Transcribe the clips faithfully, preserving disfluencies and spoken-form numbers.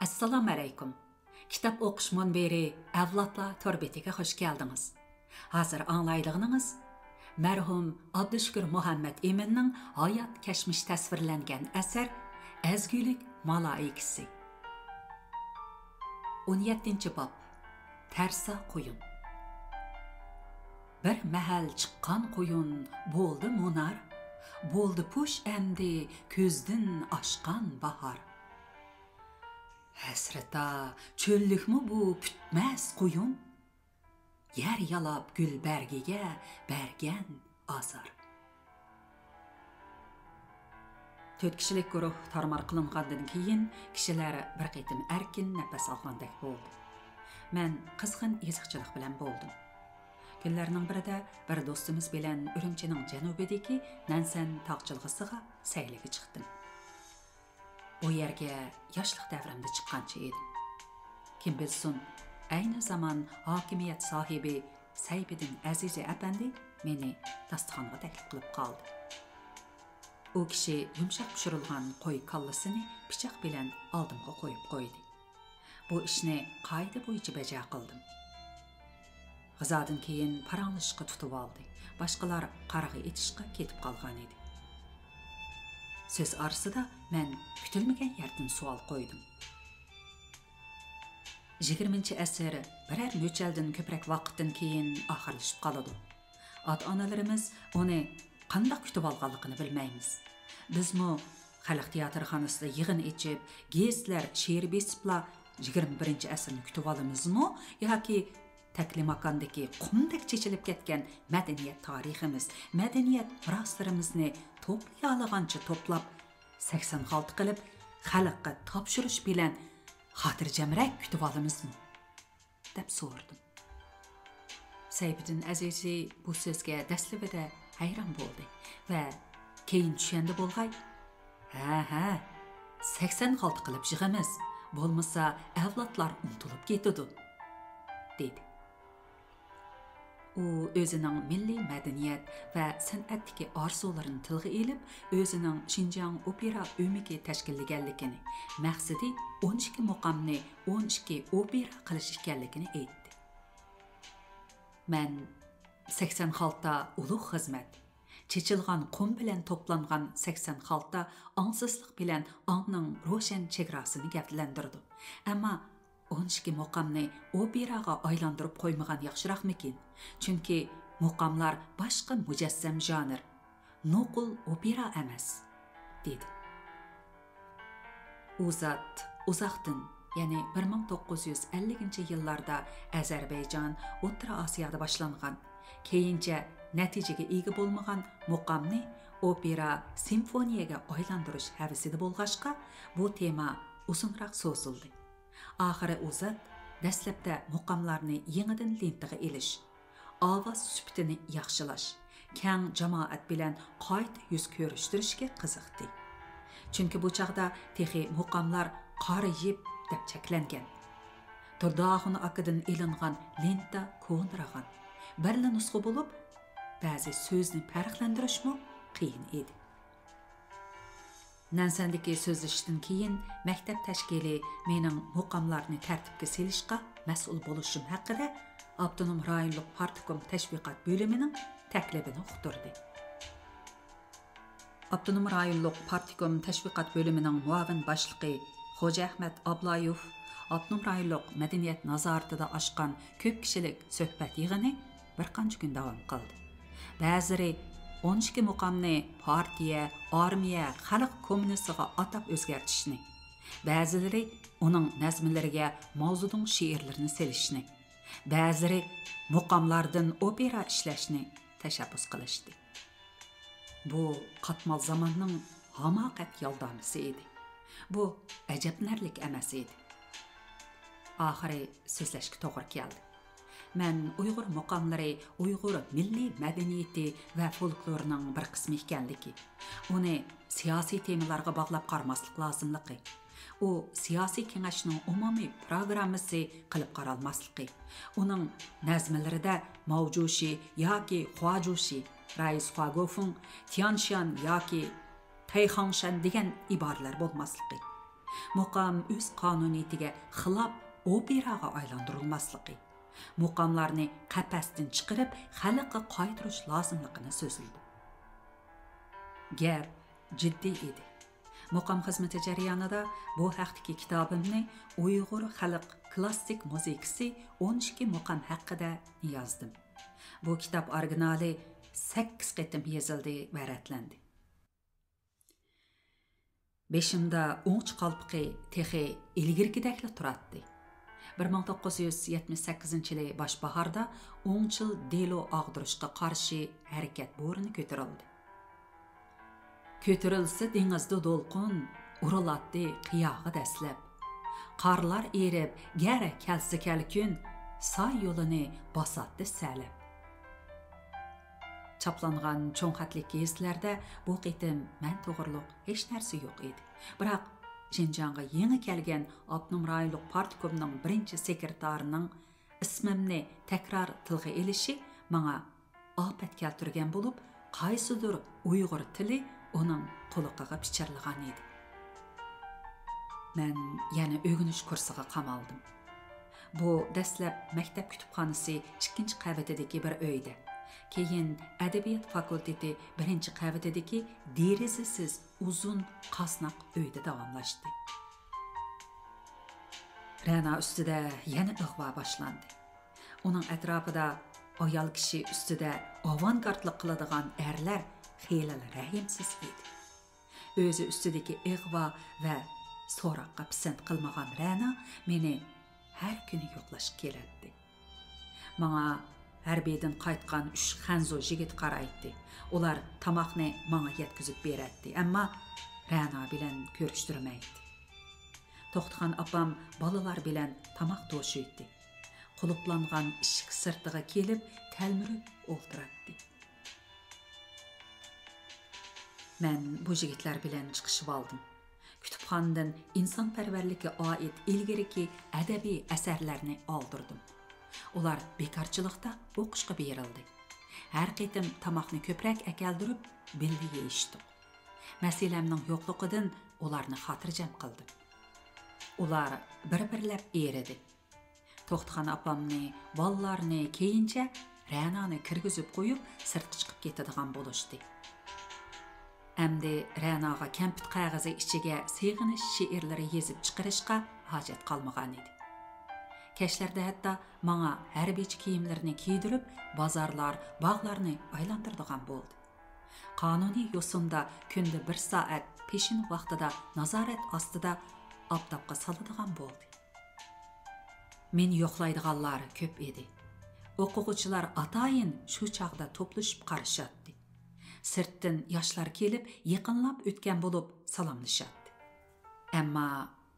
ئەسسالامۇئەلەيكۇم. كىتاب ئوقۇش مۇنبىرى ئەۋلادلار تور بېتىگە خۇش كەلدىڭىز. ھازىر ئاڭلايدىغىنىڭىز مەرھۇم ئابدۇشۈكۈر مۇھەممەت ئىمىننىڭ ھايات كەچمىشى تەسۋىرلەنگەن ئەسەر ئەزگۈلۈك مالائىكىسى. ئون يەتتىنچى باب. تەرسا قۇيۇن. بىر مەھەل چىققان قۇيۇن بولدى مۇنار، بولدى پۇش ئەمدى كۈزدىن ئاشقان باھار. ھەسرىتا، چۆللۈكمۇ بۇ پۈتمەس قۇيۇن؟ يەر يالاپ گۈل بەرگىگە بەرگەن ئازار. تۆت كىشىلىك گۇرۇھ تارمار قىلىنغاندىن كېيىن، كىشىلەر بىر قېتىم ئەركىن نەپەس ئالغاندەك بولدى. مەن قىزغىن يېزىقچىلىق بىلەن بولدۇم. كۈنلەرنىڭ بىرىدە بىر دوستىمىز بىلەن ئۈرۈمچىنىڭ جەنۇبىدىكى نەنسەن تاغ جىلغىسىغا سەيلىگە چىقتىم. بۇ يەرگە ياشلىق دەۋرىمدە چىققانچە ئىدىم. كىم بىلسۇن، ئەينى زامان ھاكىمىيەت ساھىبى سەيپىدىن ئەزىزى ئەپەندى مېنى داستىخانغا تەكلىپ قىلىپ قالدى. ئۇ كىشى يۇمشاق پىشۇرۇلغان قوي كاللىسىنى پىچاق بىلەن ئالدىمغا قويۇپ قويدى. بۇ ئىشنى قائىدە بويىچە بەجا قىلدىم. غىزادىن كېيىن پاراڭلىشىشقا تۇتۇۋالدى. باشقىلار قارىغا ئېتىشقا كېتىپ قالغان ئىدى. سۆز ئارىسىدا مەن كۈتۈلمىگەن يەردىن سوئال قويدۇم. يىگىرمىنچى ئەسىر بىرەر مۆچەلدىن كۆپرەك ۋاقىتتىن كېيىن ئاخىرلىشىپ قالىدۇ. ئاتا-ئانىلىرىمىز ئۇنى قانداق كۈتۈۋالغانلىقىنى بىلمەيمىز. بىزمۇ خەلق تىياتىرخانىسىدا يىغىن ئېچىپ، گېزىتلەر شېئىر بېسىپلا يىگىرمە بىرىنچى ئەسىرنى كۈتۈۋالىمىزمۇ ياكى تەكلىماكاندىكى قۇمدەك چېچىلىپ كەتكەن مەدەنىيەت تارىخىمىز، مەدەنىيەت مىراسلىرىمىزنى توپلىيالىغانچە توپلاپ، سەكسەن خالتا قىلىپ خەلققە تاپشۇرۇش بىلەن خاتىرجەمرەك كۈتۈۋالىمىزمۇ؟ دەپ سورىدىم. سەيپىدىن ئەزىزى بۇ سۆزگە دەسلىپىدە ھەيران بولدى ۋە كېيىن چۈشەندى بولغاي، ھە، ھە، سەكسەن خالتا قىلىپ يىغىمىز، بولمىسا ئەۋلادلار ئۇنتۇلۇپ كېتىدۇ، دېدى. ئۇ ئۆزىنىڭ مىللىي مەدەنىيەت ۋە سەنئەتتىكى ئارزۇلىرىنى تىلغا ئېلىپ، ئۆزىنىڭ شىنجاڭ ئوپېرا ئۆمىكى تەشكىللىگەنلىكىنى، مەقسىتى ئون ئىككى مۇقامنى ئون ئىككى ئوپېرا قىلىش ئىكەنلىكىنى ئېيتتى. مەن سەكسەن خالتا ئۇلۇغ خىزمەت، چېچىلغان قۇم بىلەن توپلانغان سەكسەن خالتا ئاڭسىزلىق بىلەن ئاڭنىڭ روشەن چېگراسىنى گەۋدىلەندۈرىدۇ. ئەمما ئون ئىككى مۇقامنى ئوپېراغا ئايلاندۇرۇپ قويمىغان ياخشىراقمىكىن؟ چۈنكى مۇقاملار باشقا مۇجەسسەم ژانىر، نوقۇل ئوپېرا ئەمەس، دېدى. ئۇ زات ئۇزاقتىن، يەنى بىر مىڭ توققۇز يۈز ئەللىكىنچى يىللاردا ئەزەربەيجان، ئوتتۇرا ئاسىيادا باشلانغان، كېيىنچە نەتىجىگە ئىگە بولمىغان مۇقامنى ئوپېرا سىمفونىيەگە ئايلاندۇرۇش ھەۋىسىدە بولغاچقا، بۇ تېما ئۇزۇنراق سوزۇلدى. ئاخىرى ئۇ زات دەسلەپتە مۇقاملارنى يېڭىدىن لېنتىغا ئېلىش، ئاۋاز سۈپىتىنى ياخشىلاش، كەڭ جامائەت بىلەن قايتا يۈز كۆرۈشتۈرۈشكە قىزىقتى. چۈنكى بۇ چاغدا تېخى مۇقاملار قارا يىپ دەپ چەكلەنگەن. تۇرداخۇن ئاكىدىن ئېلىنغان لېنتا كونىرىغان، بىرلا نۇسخا بولۇپ، بەزى سۆزنى پەرقلەندۈرۈشمۇ قىيىن ئىدى. نەنسەندىكى سۆزلىشىشتىن كېيىن، مەكتەپ تەشكىلى مېنىڭ مۇقاملارنى تەرتىپكە سېلىشقا مەسئۇل بولۇشۇم ھەققىدە ئاپتونوم رايونلۇق پارتكوم تەشۋىقات بۆلۈمىنىڭ تەكلىپىنى ئۇقتۇردى. ئاپتونوم رايونلۇق پارتكوم تەشۋىقات بۆلۈمىنىڭ مۇئاۋىن باشلىقى خوجاھمەت ئابلايوف ئاپتونوم رايونلۇق مەدەنىيەت نازارىتىدە ئاچقان كۆپ كىشىلىك سۆھبەت يىغىنى بىر قانچە كۈن داۋام قىلدى. بەزىلىرى ئون ئىككى مۇقامنى پارتىيە، ئارمىيە، خەلق كوممۇنىستىغا ئاتاپ ئۆزگەرتىشنى، بەزىلىرى ئۇنىڭ نەزمىلىرىگە ماۋزېدۇڭ شېئىرلىرىنى سېلىشنى، بەزىلىرى مۇقاملاردىن ئوپېرا ئىشلەشنى تەشەببۇس قىلىشتى. بۇ قاتمال زاماننىڭ ھاماقەت يالدامىسى ئىدى. بۇ ئەجەبلىنەرلىك ئەمەس ئىدى. ئاخىرى سۆزلەشكە توغرا كەلدى. مەن ئۇيغۇر مۇقاملىرى ئۇيغۇر مىللىي مەدەنىيىتى ۋە فولكلورىنىڭ بىر قىسمى ئىكەنلىكى، ئۇنى سىياسىي تېمىلارغا باغلاپ قارىماسلىق لازىملىقى، ئۇ سىياسىي كېڭەشنىڭ ئومۇمىي پىروگراممىسى قىلىپ قارالماسلىقى، ئۇنىڭ نەزمىلىرىدە ماۋجۇشى ياكى خۇاجۇشى، رەئىس خۇاگوفۇڭ، تيانشيان ياكى تەيخاڭشەن دېگەن ئىبارىلەر بولماسلىقى، مۇقام ئۆز قانۇنىيىتىگە خىلاپ ئوپېراغا ئايلاندۇرۇلماسلىقى، مۇقاملارنى قەپەستىن چىقىرىپ، خەلققە قايتۇرۇش لازىملىقىنى سۆزلىدى. گەپ جىددىي ئىدى. مۇقام خىزمىتى جەريانىدا بۇ ھەقتىكى كىتابىمنى ئۇيغۇر خەلق كلاسسىك مۇزىكىسى ئون ئىككى مۇقام ھەققىدە يازدىم. بۇ كىتاب ئورىگىنالى سەككىز قېتىم يېزىلدى ۋە رەتلەندى. بېشىمدا ئوڭچە قالپىقى تېخى ئىلگىرىكىدەكلا تۇراتتى. بىر مىڭ توققۇز يۈز يەتمىش سەككىزىنچى يىلى باش باھاردا ئوڭچىل دېلو ئاغدۇرۇشقا قارشى ھەرىكەت بورىنى كۆتۈرۈلدى. كۆتۈرۈلسە دېڭىزدا دولقۇن، ئۇرۇلاتتى قىياغا دەسلەپ. قارلار ئېرىپ، گەر كەلسە كەلكۈن، ساي يولىنى باساتتى سەلەپ. چاپلانغان چوڭ خەتلىك گېزىتلەردە بۇ قېتىم مەن توغرۇلۇق ھېچ نەرسە يوق ئىدى. بىراق، شىنجاڭغا يېڭى كەلگەن ئاپتونوم رايونلۇق پارتكومنىڭ بىرىنچى سېكرېتارىنىڭ ئىسمىمنى تەكرار تىلغا ئېلىشى ماڭا ئاپەت كەلتۈرگەن بولۇپ، قايسىدۇر ئۇيغۇر تىلى ئۇنىڭ قۇلىقىغا پىچىرلىغان ئىدى. مەن يەنە ئۆگىنىش كۇرسىغا قامالدىم. بۇ دەسلەپ مەكتەپ كۇتۇپخانىسى ئىككىنچى قەۋىتىدىكى بىر ئۆيدە، كېيىن ئەدەبىيات فاكۇلتېتى بىرىنچى قەۋىتىدىكى دېرىزىسىز ئۇزۇن قاسناق ئۆيدە داۋاملاشتى. رەنا ئۈستىدە يەنە ئىغۋا باشلاندى. ئۇنىڭ ئەتراپىدا ئايال كىشى ئۈستىدە ئاۋانگارتلىق قىلىدىغان ئەرلەر خېلىلا رەھىمسىز ئىدى. ئۆزى ئۈستىدىكى ئىغۋا ۋە سوراققا پىسەنت قىلمىغان رەنا مېنى ھەر كۈنى يوقلاشقا كېلەتتى. ماڭا ھەربىيدىن قايتقان ئۈچ خەنزۇ يىگىت قارايتتى. ئۇلار تاماقنى ماڭا يەتكۈزۈپ بېرەتتى، ئەمما رەنا بىلەن كۆرۈشتۈرمەيتتى. توختىخان ئاپام بالىلار بىلەن تاماق توشۇيتتى. قۇلۇپلانغان ئىشىك سىرتىغا كېلىپ تەلمۈرۈپ ئولتۇراتتى. مەن بۇ يىگىتلەر بىلەن چىقىشىۋالدىم. كۇتۇپخانىدىن ئىنسانپەرۋەرلىككە ئائىت ئىلگىرىكى ئەدەبىي ئەسەرلەرنى ئالدۇردۇم. ئۇلار بىكارچىلىقتا ئوقۇشقا بېرىلدى. ھەر قېتىم تاماقنى كۆپرەك ئەكەلدۈرۈپ، بىللە يېيىشتۇق. مەسىلەمنىڭ يوقلۇقىدىن ئۇلارنى خاتىرجەم قىلدىم. ئۇلار بىر-بىرلەپ ئېرىدى. توختىخان ئاپامنى، بالىلارنى، كېيىنچە رەنانى كىرگۈزۈپ قويۇپ، سىرتقا چىقىپ كېتىدىغان بولۇشتى. ئەمدى رەناغا كەمپۈت قەغىزى ئىچىگە سېغىنىش شېئىرلىرى يېزىپ چىقىرىشقا ھاجەت قالمىغانىدى. كەچلەردە ھەتتا ماڭا ھەربىيچە كىيىملىرىنى كىيدۈرۈپ، بازارلار، باغلارنى ئايلاندۇرىدىغان بولدى. قانۇنىي يوسۇندا كۈندە بىر سائەت پېشىن ۋاقتىدا نازارەت ئاستىدا ئاپتاپقا سالىدىغان بولدى. مېنى يوقلايدىغانلار كۆپ ئىدى. ئوقۇغۇچىلار ئاتايىن شۇ چاغدا توپلىشىپ قارىشاتتى. سىرتتىن ياشلار كېلىپ، يېقىنلاپ ئۆتكەن بولۇپ سالاملىشاتتى. ئەمما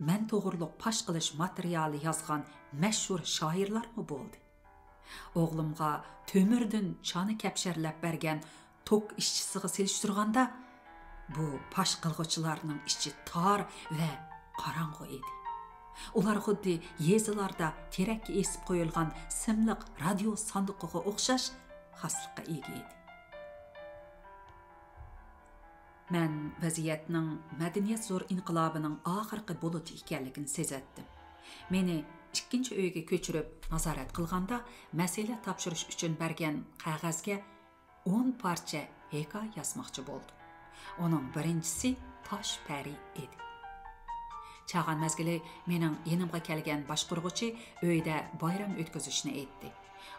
مەن توغرۇلۇق پاش قىلىش ماتېرىيالى يازغان مەشھۇر شائىرلارمۇ بولدى. ئوغلۇمغا تۆمۈردىن چانا كەپشەرلەپ بەرگەن توك ئىشچىسىغا سېلىشتۇرغاندا، بۇ پاش قىلغۇچىلارنىڭ ئىچى تار ۋە قاراڭغۇ ئىدى. ئۇلار خۇددى يېزىلاردا تېرەككە ئېسىپ قويۇلغان سىملىق رادىيو ساندۇقىغا ئوخشاش خاسلىققا ئىگە ئىدى. مەن ۋەزىيەتنىڭ مەدەنىيەت زور ئىنقىلابىنىڭ ئاخىرقى بۇلۇتى ئىكەنلىكىنى سېزەتتىم. مېنى ئىككىنچى ئۆيگە كۆچۈرۈپ نازارەت قىلغاندا، مەسىلە تاپشۇرۇش ئۈچۈن بەرگەن قەغەزگە ئون پارچە ھېكايە يازماقچى بولدۇم. ئۇنىڭ بىرىنچىسى تاش پەرى ئىدى. چاغان مەزگىلى مېنىڭ يېنىمغا كەلگەن باشقۇرغۇچى ئۆيدە بايرام ئۆتكۈزۈشنى ئېيتتى.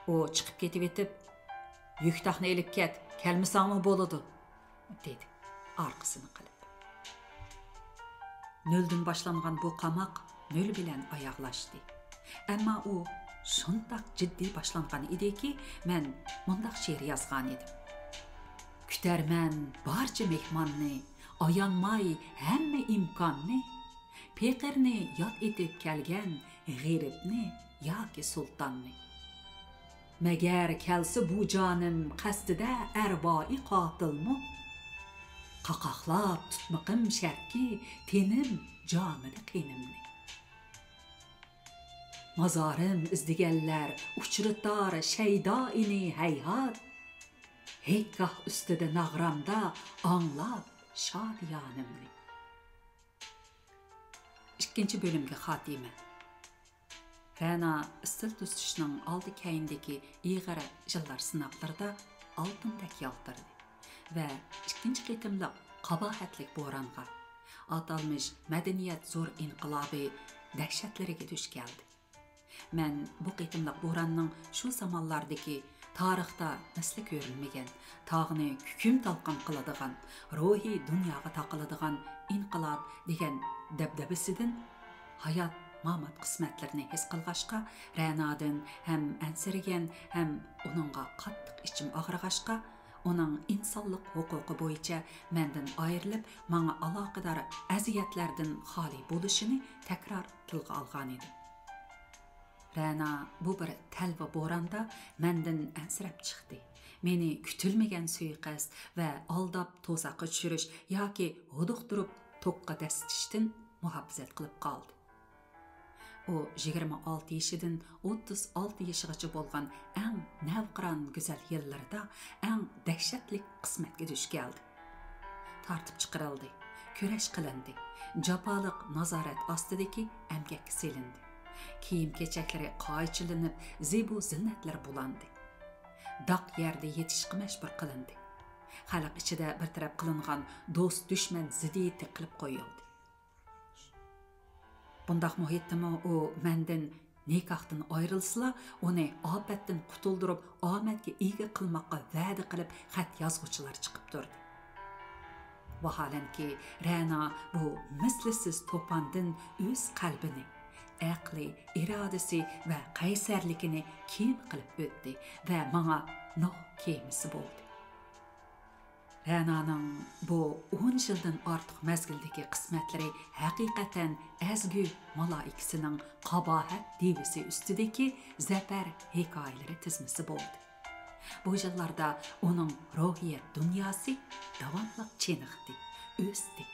ئۇ چىقىپ كېتىۋېتىپ، «يۈكتاقنى ئېلىپ كەت، كەلمىسەڭمۇ بولىدۇ» دېدى ئارقىسىنى قىلىپ. نۆلدىن باشلانغان بۇ قاماق نۆل بىلەن ئاياغلاشتى. ئەمما ئۇ شۇنداق جىددىي باشلانغان ئىدىكى، مەن مۇنداق شېئىر يازغان ئىدىم: «كۈتەرمەن بارچە مېھماننى، ئايانماي ھەممە ئىمكاننى، پېقىرنى ياد ئېتىپ كەلگەن غېرىبنى ياكى سۇلتاننى. مەگەر كەلسە بۇ جانىم قەستىدە ئەرۋايى قاتىلمۇ؟ قاقاقلاپ تۇتمىقىم شەرتكى، تېنىم جامىدا قېنىمنى. مازارىم ئىزدىگەنلەر ئۇچرىتار شەيدائىنى ھەيھات، ھېيتگاھ ئۈستىدە ناغرامدا ئاڭلاپ شادىيانىمنى. ئىككىنچى بۆلۈمگە خاتىمە. رەنا ئىستىل تۈزىتىشنىڭ ئالدى كەينىدىكى ئېغىر يىللار سىناقلىرىدا ئالتۇندەك يالتىرىدى ۋە ئىككىنچى قېتىملىق قاباھەتلىك بورانغا، ئاتالمىش مەدەنىيەت زور ئىنقىلابى دەھشەتلىرىگە دۇچ كەلدى. مەن بۇ قېتىملىق بوراننىڭ شۇ زامانلاردىكى تارىختا مىسلى كۆرۈلمىگەن، تاغنى كۈكۈم-تالقان قىلىدىغان، روھىي دۇنياغا تاقىلىدىغان ئىنقىلاب دېگەن دەبدەبىسىدىن ھايات-مامات قىسمەتلىرىنى ھېس قىلغاچقا، رەنادىن ھەم ئەنسىرىگەن، ھەم ئۇنىڭغا قاتتىق ئىچىم ئاغرىغاچقا، ئۇنىڭ ئىنسانلىق ھوقۇقى بويىچە مەندىن ئايرىلىپ، ماڭا ئالاقىدار ئەزىيەتلەردىن خالىي بولۇشىنى تەكرار تىلغا ئالغانىدىم. رەنا بۇ بىر تەلۋە بوراندا مەندىن ئەنسىرەپ چىقتى. مېنى كۈتۈلمىگەن سۇيىقەست ۋە ئالداپ تۇزاققا چۈشۈرۈش ياكى ھودۇقتۇرۇپ توكقا دەسسىتىشتىن مۇھاپىزەت قىلىپ قالدى. ئۇ يىگىرمە ئالتە يېشىدىن ئوتتۇز ئالتە يېشىغىچە بولغان ئەڭ نەۋقىران گۈزەل يىللىرىدا ئەڭ دەھشەتلىك قىسمەتكە دۇچ كەلدى. تارتىپ چىقىرىلدى، كۈرەش قىلىندى، جاپالىق نازارەت ئاستىدىكى ئەمگەككە سېلىندى. كىيىم-كېچەكلىرى قايچىلىنىپ، زىبۇ-زىننەتلىرى بۇلاندى. داق يەردە يېتىشىشقە مەجبۇر قىلىندى. خەلق ئىچىدە بىر تەرەپ قىلىنغان دوست-دۈشمەن زىددىيىتى قىلىپ قويۇلدى. بۇنداق مۇھىتتىمۇ ئۇ مەندىن نىكاھتىن ئايرىلسىلا، ئۇنى ئاپەتتىن قۇتۇلدۇرۇپ، ئامەتكە ئىگە قىلماققا ۋەدە قىلىپ، خەت يازغۇچىلار چىقىپ تۇردى. ۋاھالەنكى، رەنا بۇ مىسلىسىز توپاندىن ئۆز قەلبىنى، ئەقلى، ئىرادىسى ۋە قەيسەرلىكىنى كېمە قىلىپ ئۆتتى ۋە ماڭا نۇھ كېمىسى بولدى. رەنانىڭ بۇ ئون يىلدىن ئارتۇق مەزگىلدىكى قىسمەتلىرى ھەقىقەتەن ئەزگۈ مالائىكىسىنىڭ قاباھەت دىۋىسى ئۈستىدىكى زەپەر ھېكايىلىرى تىزمىسى بولدى. بۇ يىللاردا ئۇنىڭ روھىيەت دۇنياسى داۋاملىق چېنىقتى، ئۆستى.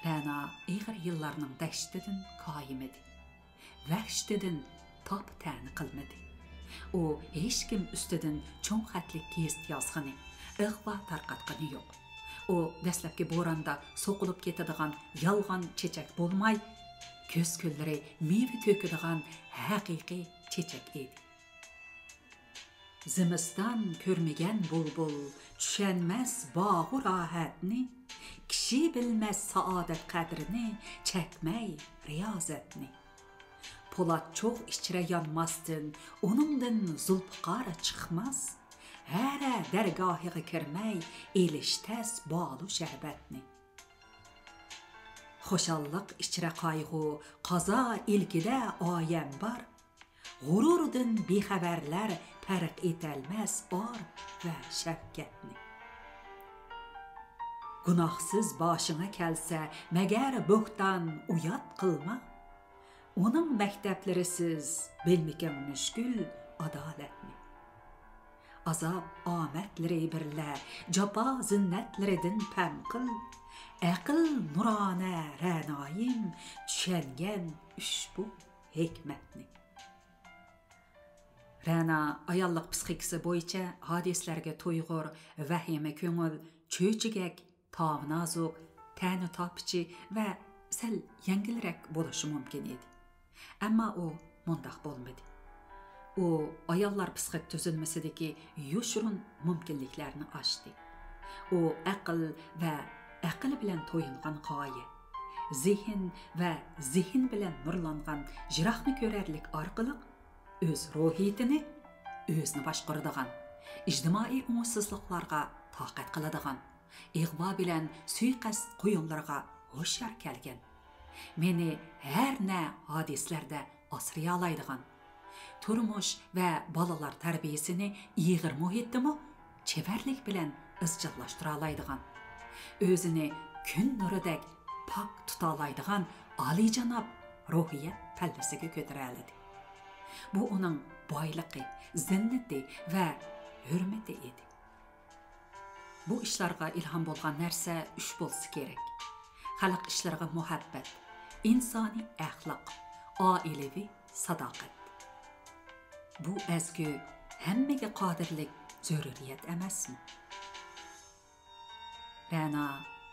رەنا ئېغىر يىللارنىڭ دەھشىتىدىن كايىمىدى، ۋەھشىتىدىن تاپا-تەنە قىلمىدى. ئۇ ھېچكىم ئۈستىدىن چوڭ خەتلىك گېزىت يازغىنى، ئىغۋا تارقاتقىنى يوق. ئۇ دەسلەپكى بوراندا سوقۇلۇپ كېتىدىغان يالغان چېچەك بولماي، كۈز كۈنلىرى مېۋە تۆكىدىغان ھەقىقىي چېچەك ئىدى. زىمىستان كۆرمىگەن بۇلبۇل چۈشەنمەس باغۇ راھەتنى، كىشى بىلمەس سائادەت قەدرىنى، چەكمەي رىيازەتنى. پولات چوغ ئىچرە يانماستىن، ئۇنىڭدىن زۇلپىقار چىقماس، ھەرە دەرگاھىغا كىرمەي، ئېلىش تەس بالۇ شەربەتنى. خۇشاللىق ئىچرە قايغۇ، قازا ئىلكىدە ئايەم بار. غۇرۇردىن بىخەۋەرلەر پەرق ئېتەلمەس ئار ۋە شەۋكەتنى. گۇناھسىز باشىڭا كەلسە، مەگەر بۆھتان ئۇيات قىلما. ئۇنىڭ مەكتەپلىرىسىز بىلمىكىڭ مۈشكۈل ئادالەتنى. ئازاب ئامەتلىرى بىرلە جاپا زىننەتلىرىدىن پەم قىل. ئەقىل نۇرانە رەنايىم چۈشەنگەن ئۇشبۇ ھېكمەتنى. رەنا ئاياللىق پىسخىكىسى بويىچە ھادىسىلەرگە تۇيغۇر، ۋەھىمە كۆڭۈل، چۆچۈگەك، تاۋ نازۇك، تەنە تاپىچى ۋە سەل يەڭگىلرەك بولۇشى مۇمكىن ئىدى. ئەمما ئۇ مۇنداق بولمىدى. ئۇ ئاياللار پىسخىك تۈزۈلمىسىدىكى يوشۇرۇن مۇمكىنلىكلەرنى ئاچتى. ئۇ ئەقىل ۋە ئەقىل بىلەن تويۇنغان غايە، زېھىن ۋە زېھىن بىلەن نۇرلانغان يىراقنى كۆرەرلىك ئارقىلىق ئۆز روھىيىتىنى، ئۆزىنى باشقۇرىدىغان، ئىجتىمائىي ئوڭۇشسىزلىقلارغا تاقەت قىلىدىغان، ئىغۋا بىلەن سۇيىقەست قويۇنلىرىغا ھوشيار كەلگەن، مېنى ھەر نە ھادىسىلەردە ئاسرىيالايدىغان، تۇرمۇش ۋە بالىلار تەربىيىسىنى ئېغىر مۇھىتتىمۇ چېۋەرلىك بىلەن ئىزچىللاشتۇرالايدىغان، ئۆزىنى كۈن نۇرىدەك پاك تۇتالايدىغان ئالىيجاناب روھىيەت پەللىسىگە كۆتۈرەلىدى. بۇ ئۇنىڭ بايلىقى، زىننىتى ۋە ھۆرمىتى ئىدى. بۇ ئىشلارغا ئىلھام بولغان نەرسە ئۈچ بولسا كېرەك: خەلق ئىشلىرىغا مۇھەببەت، ئىنسانىي ئەخلاق، ئائىلىۋى ساداقەت. بۇ ئەزگۈ ھەممىگە قادىرلىك زۆرۈرىيەت ئەمەسمۇ؟ رەنا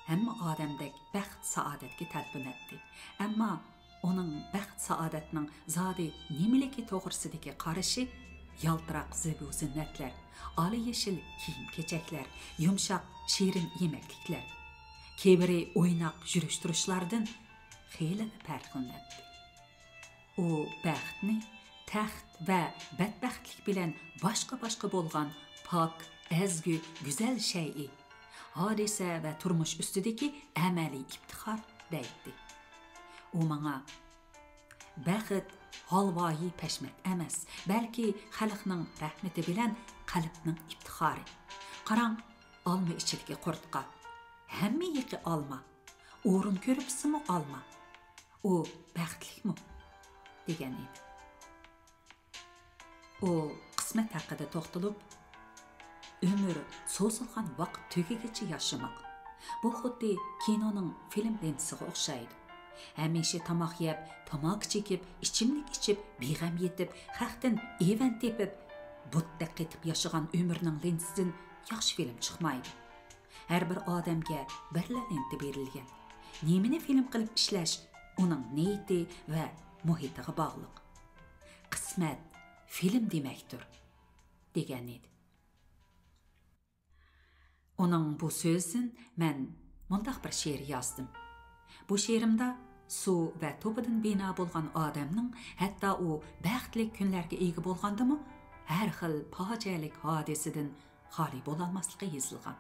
ھەممە ئادەمدەك بەخت-سائادەتكە تەلپۈنەتتى. ئەمما ئۇنىڭ بەخت-سائادەتنىڭ زادى نېمىلىكى توغرىسىدىكى قارىشى يالتىراق زىبۇ-زىننەتلەر، ئالا-يېشىل كىيىم-كېچەكلەر، يۇمشاق، شېرىن يېمەكلىكلەر، كېۋىرى ئويناق يۈرۈش-تۇرۇشلاردىن خېلىلا پەرقلىنەتتى. ئۇ بەختنى تەخت ۋە بەتبەختلىك بىلەن باشقا-باشقا بولغان پاك، ئەزگۈ، گۈزەل شەيئى، ھادىسە ۋە تۇرمۇش ئۈستىدىكى ئەمەلىي ئىپتىخار دەيتتى. ئۇ ماڭا، بەخت ھالۋايى پەشمەت ئەمەس، بەلكى خەلقنىڭ رەھمىتى بىلەن قەلبنىڭ ئىپتىخارى. قاراڭ، ئالما ئىچىدىكى قۇرتقا، ھەممە يېقى ئالما، ئورۇن كۆرۈپسىمۇ ئالما. ئۇ بەختلىكمۇ؟ دېگەن ئىدى. ئۇ قىسمەت ھەققىدە توختىلىپ، ئۆمۈر سوزۇلغان ۋاقىت تۈگىگىچە ياشىماق. بۇ خۇددى كىنونىڭ فىلىم لېنتىسىغا ئوخشايدۇ. ھەمىشە تاماق يەپ، تاماكا چېكىپ، ئىچىملىك ئىچىپ، بىغەم يېتىپ، خەقتىن ئېۋەن تېپىپ، بۇتتەك قېتىپ ياشىغان ئۆمۈرنىڭ لېنتىسىدىن ياخشى فىلىم چىقمايدۇ. ھەر بىر ئادەمگە بىرلا لېنتا بېرىلگەن. نېمىنى فىلىم قىلىپ ئىشلەش، ئۇنىڭ نىيىتى ۋە مۇھىتىغا باغلىق. قىسمەت فىلىم دېمەكتۇر، دېگەن ئىدى. ئۇنىڭ بۇ سۆزىدىن مەن مۇنداق بىر شېئىر يازدىم. بۇ شېئىرىمدا سۇ ۋە توپىدىن بىنا بولغان ئادەمنىڭ، ھەتتا ئۇ بەختلىك كۈنلەرگە ئىگە بولغاندىمۇ، ھەر خىل پاجىئەلىك ھادىسىدىن خالىي بولالماسلىقى يېزىلغان.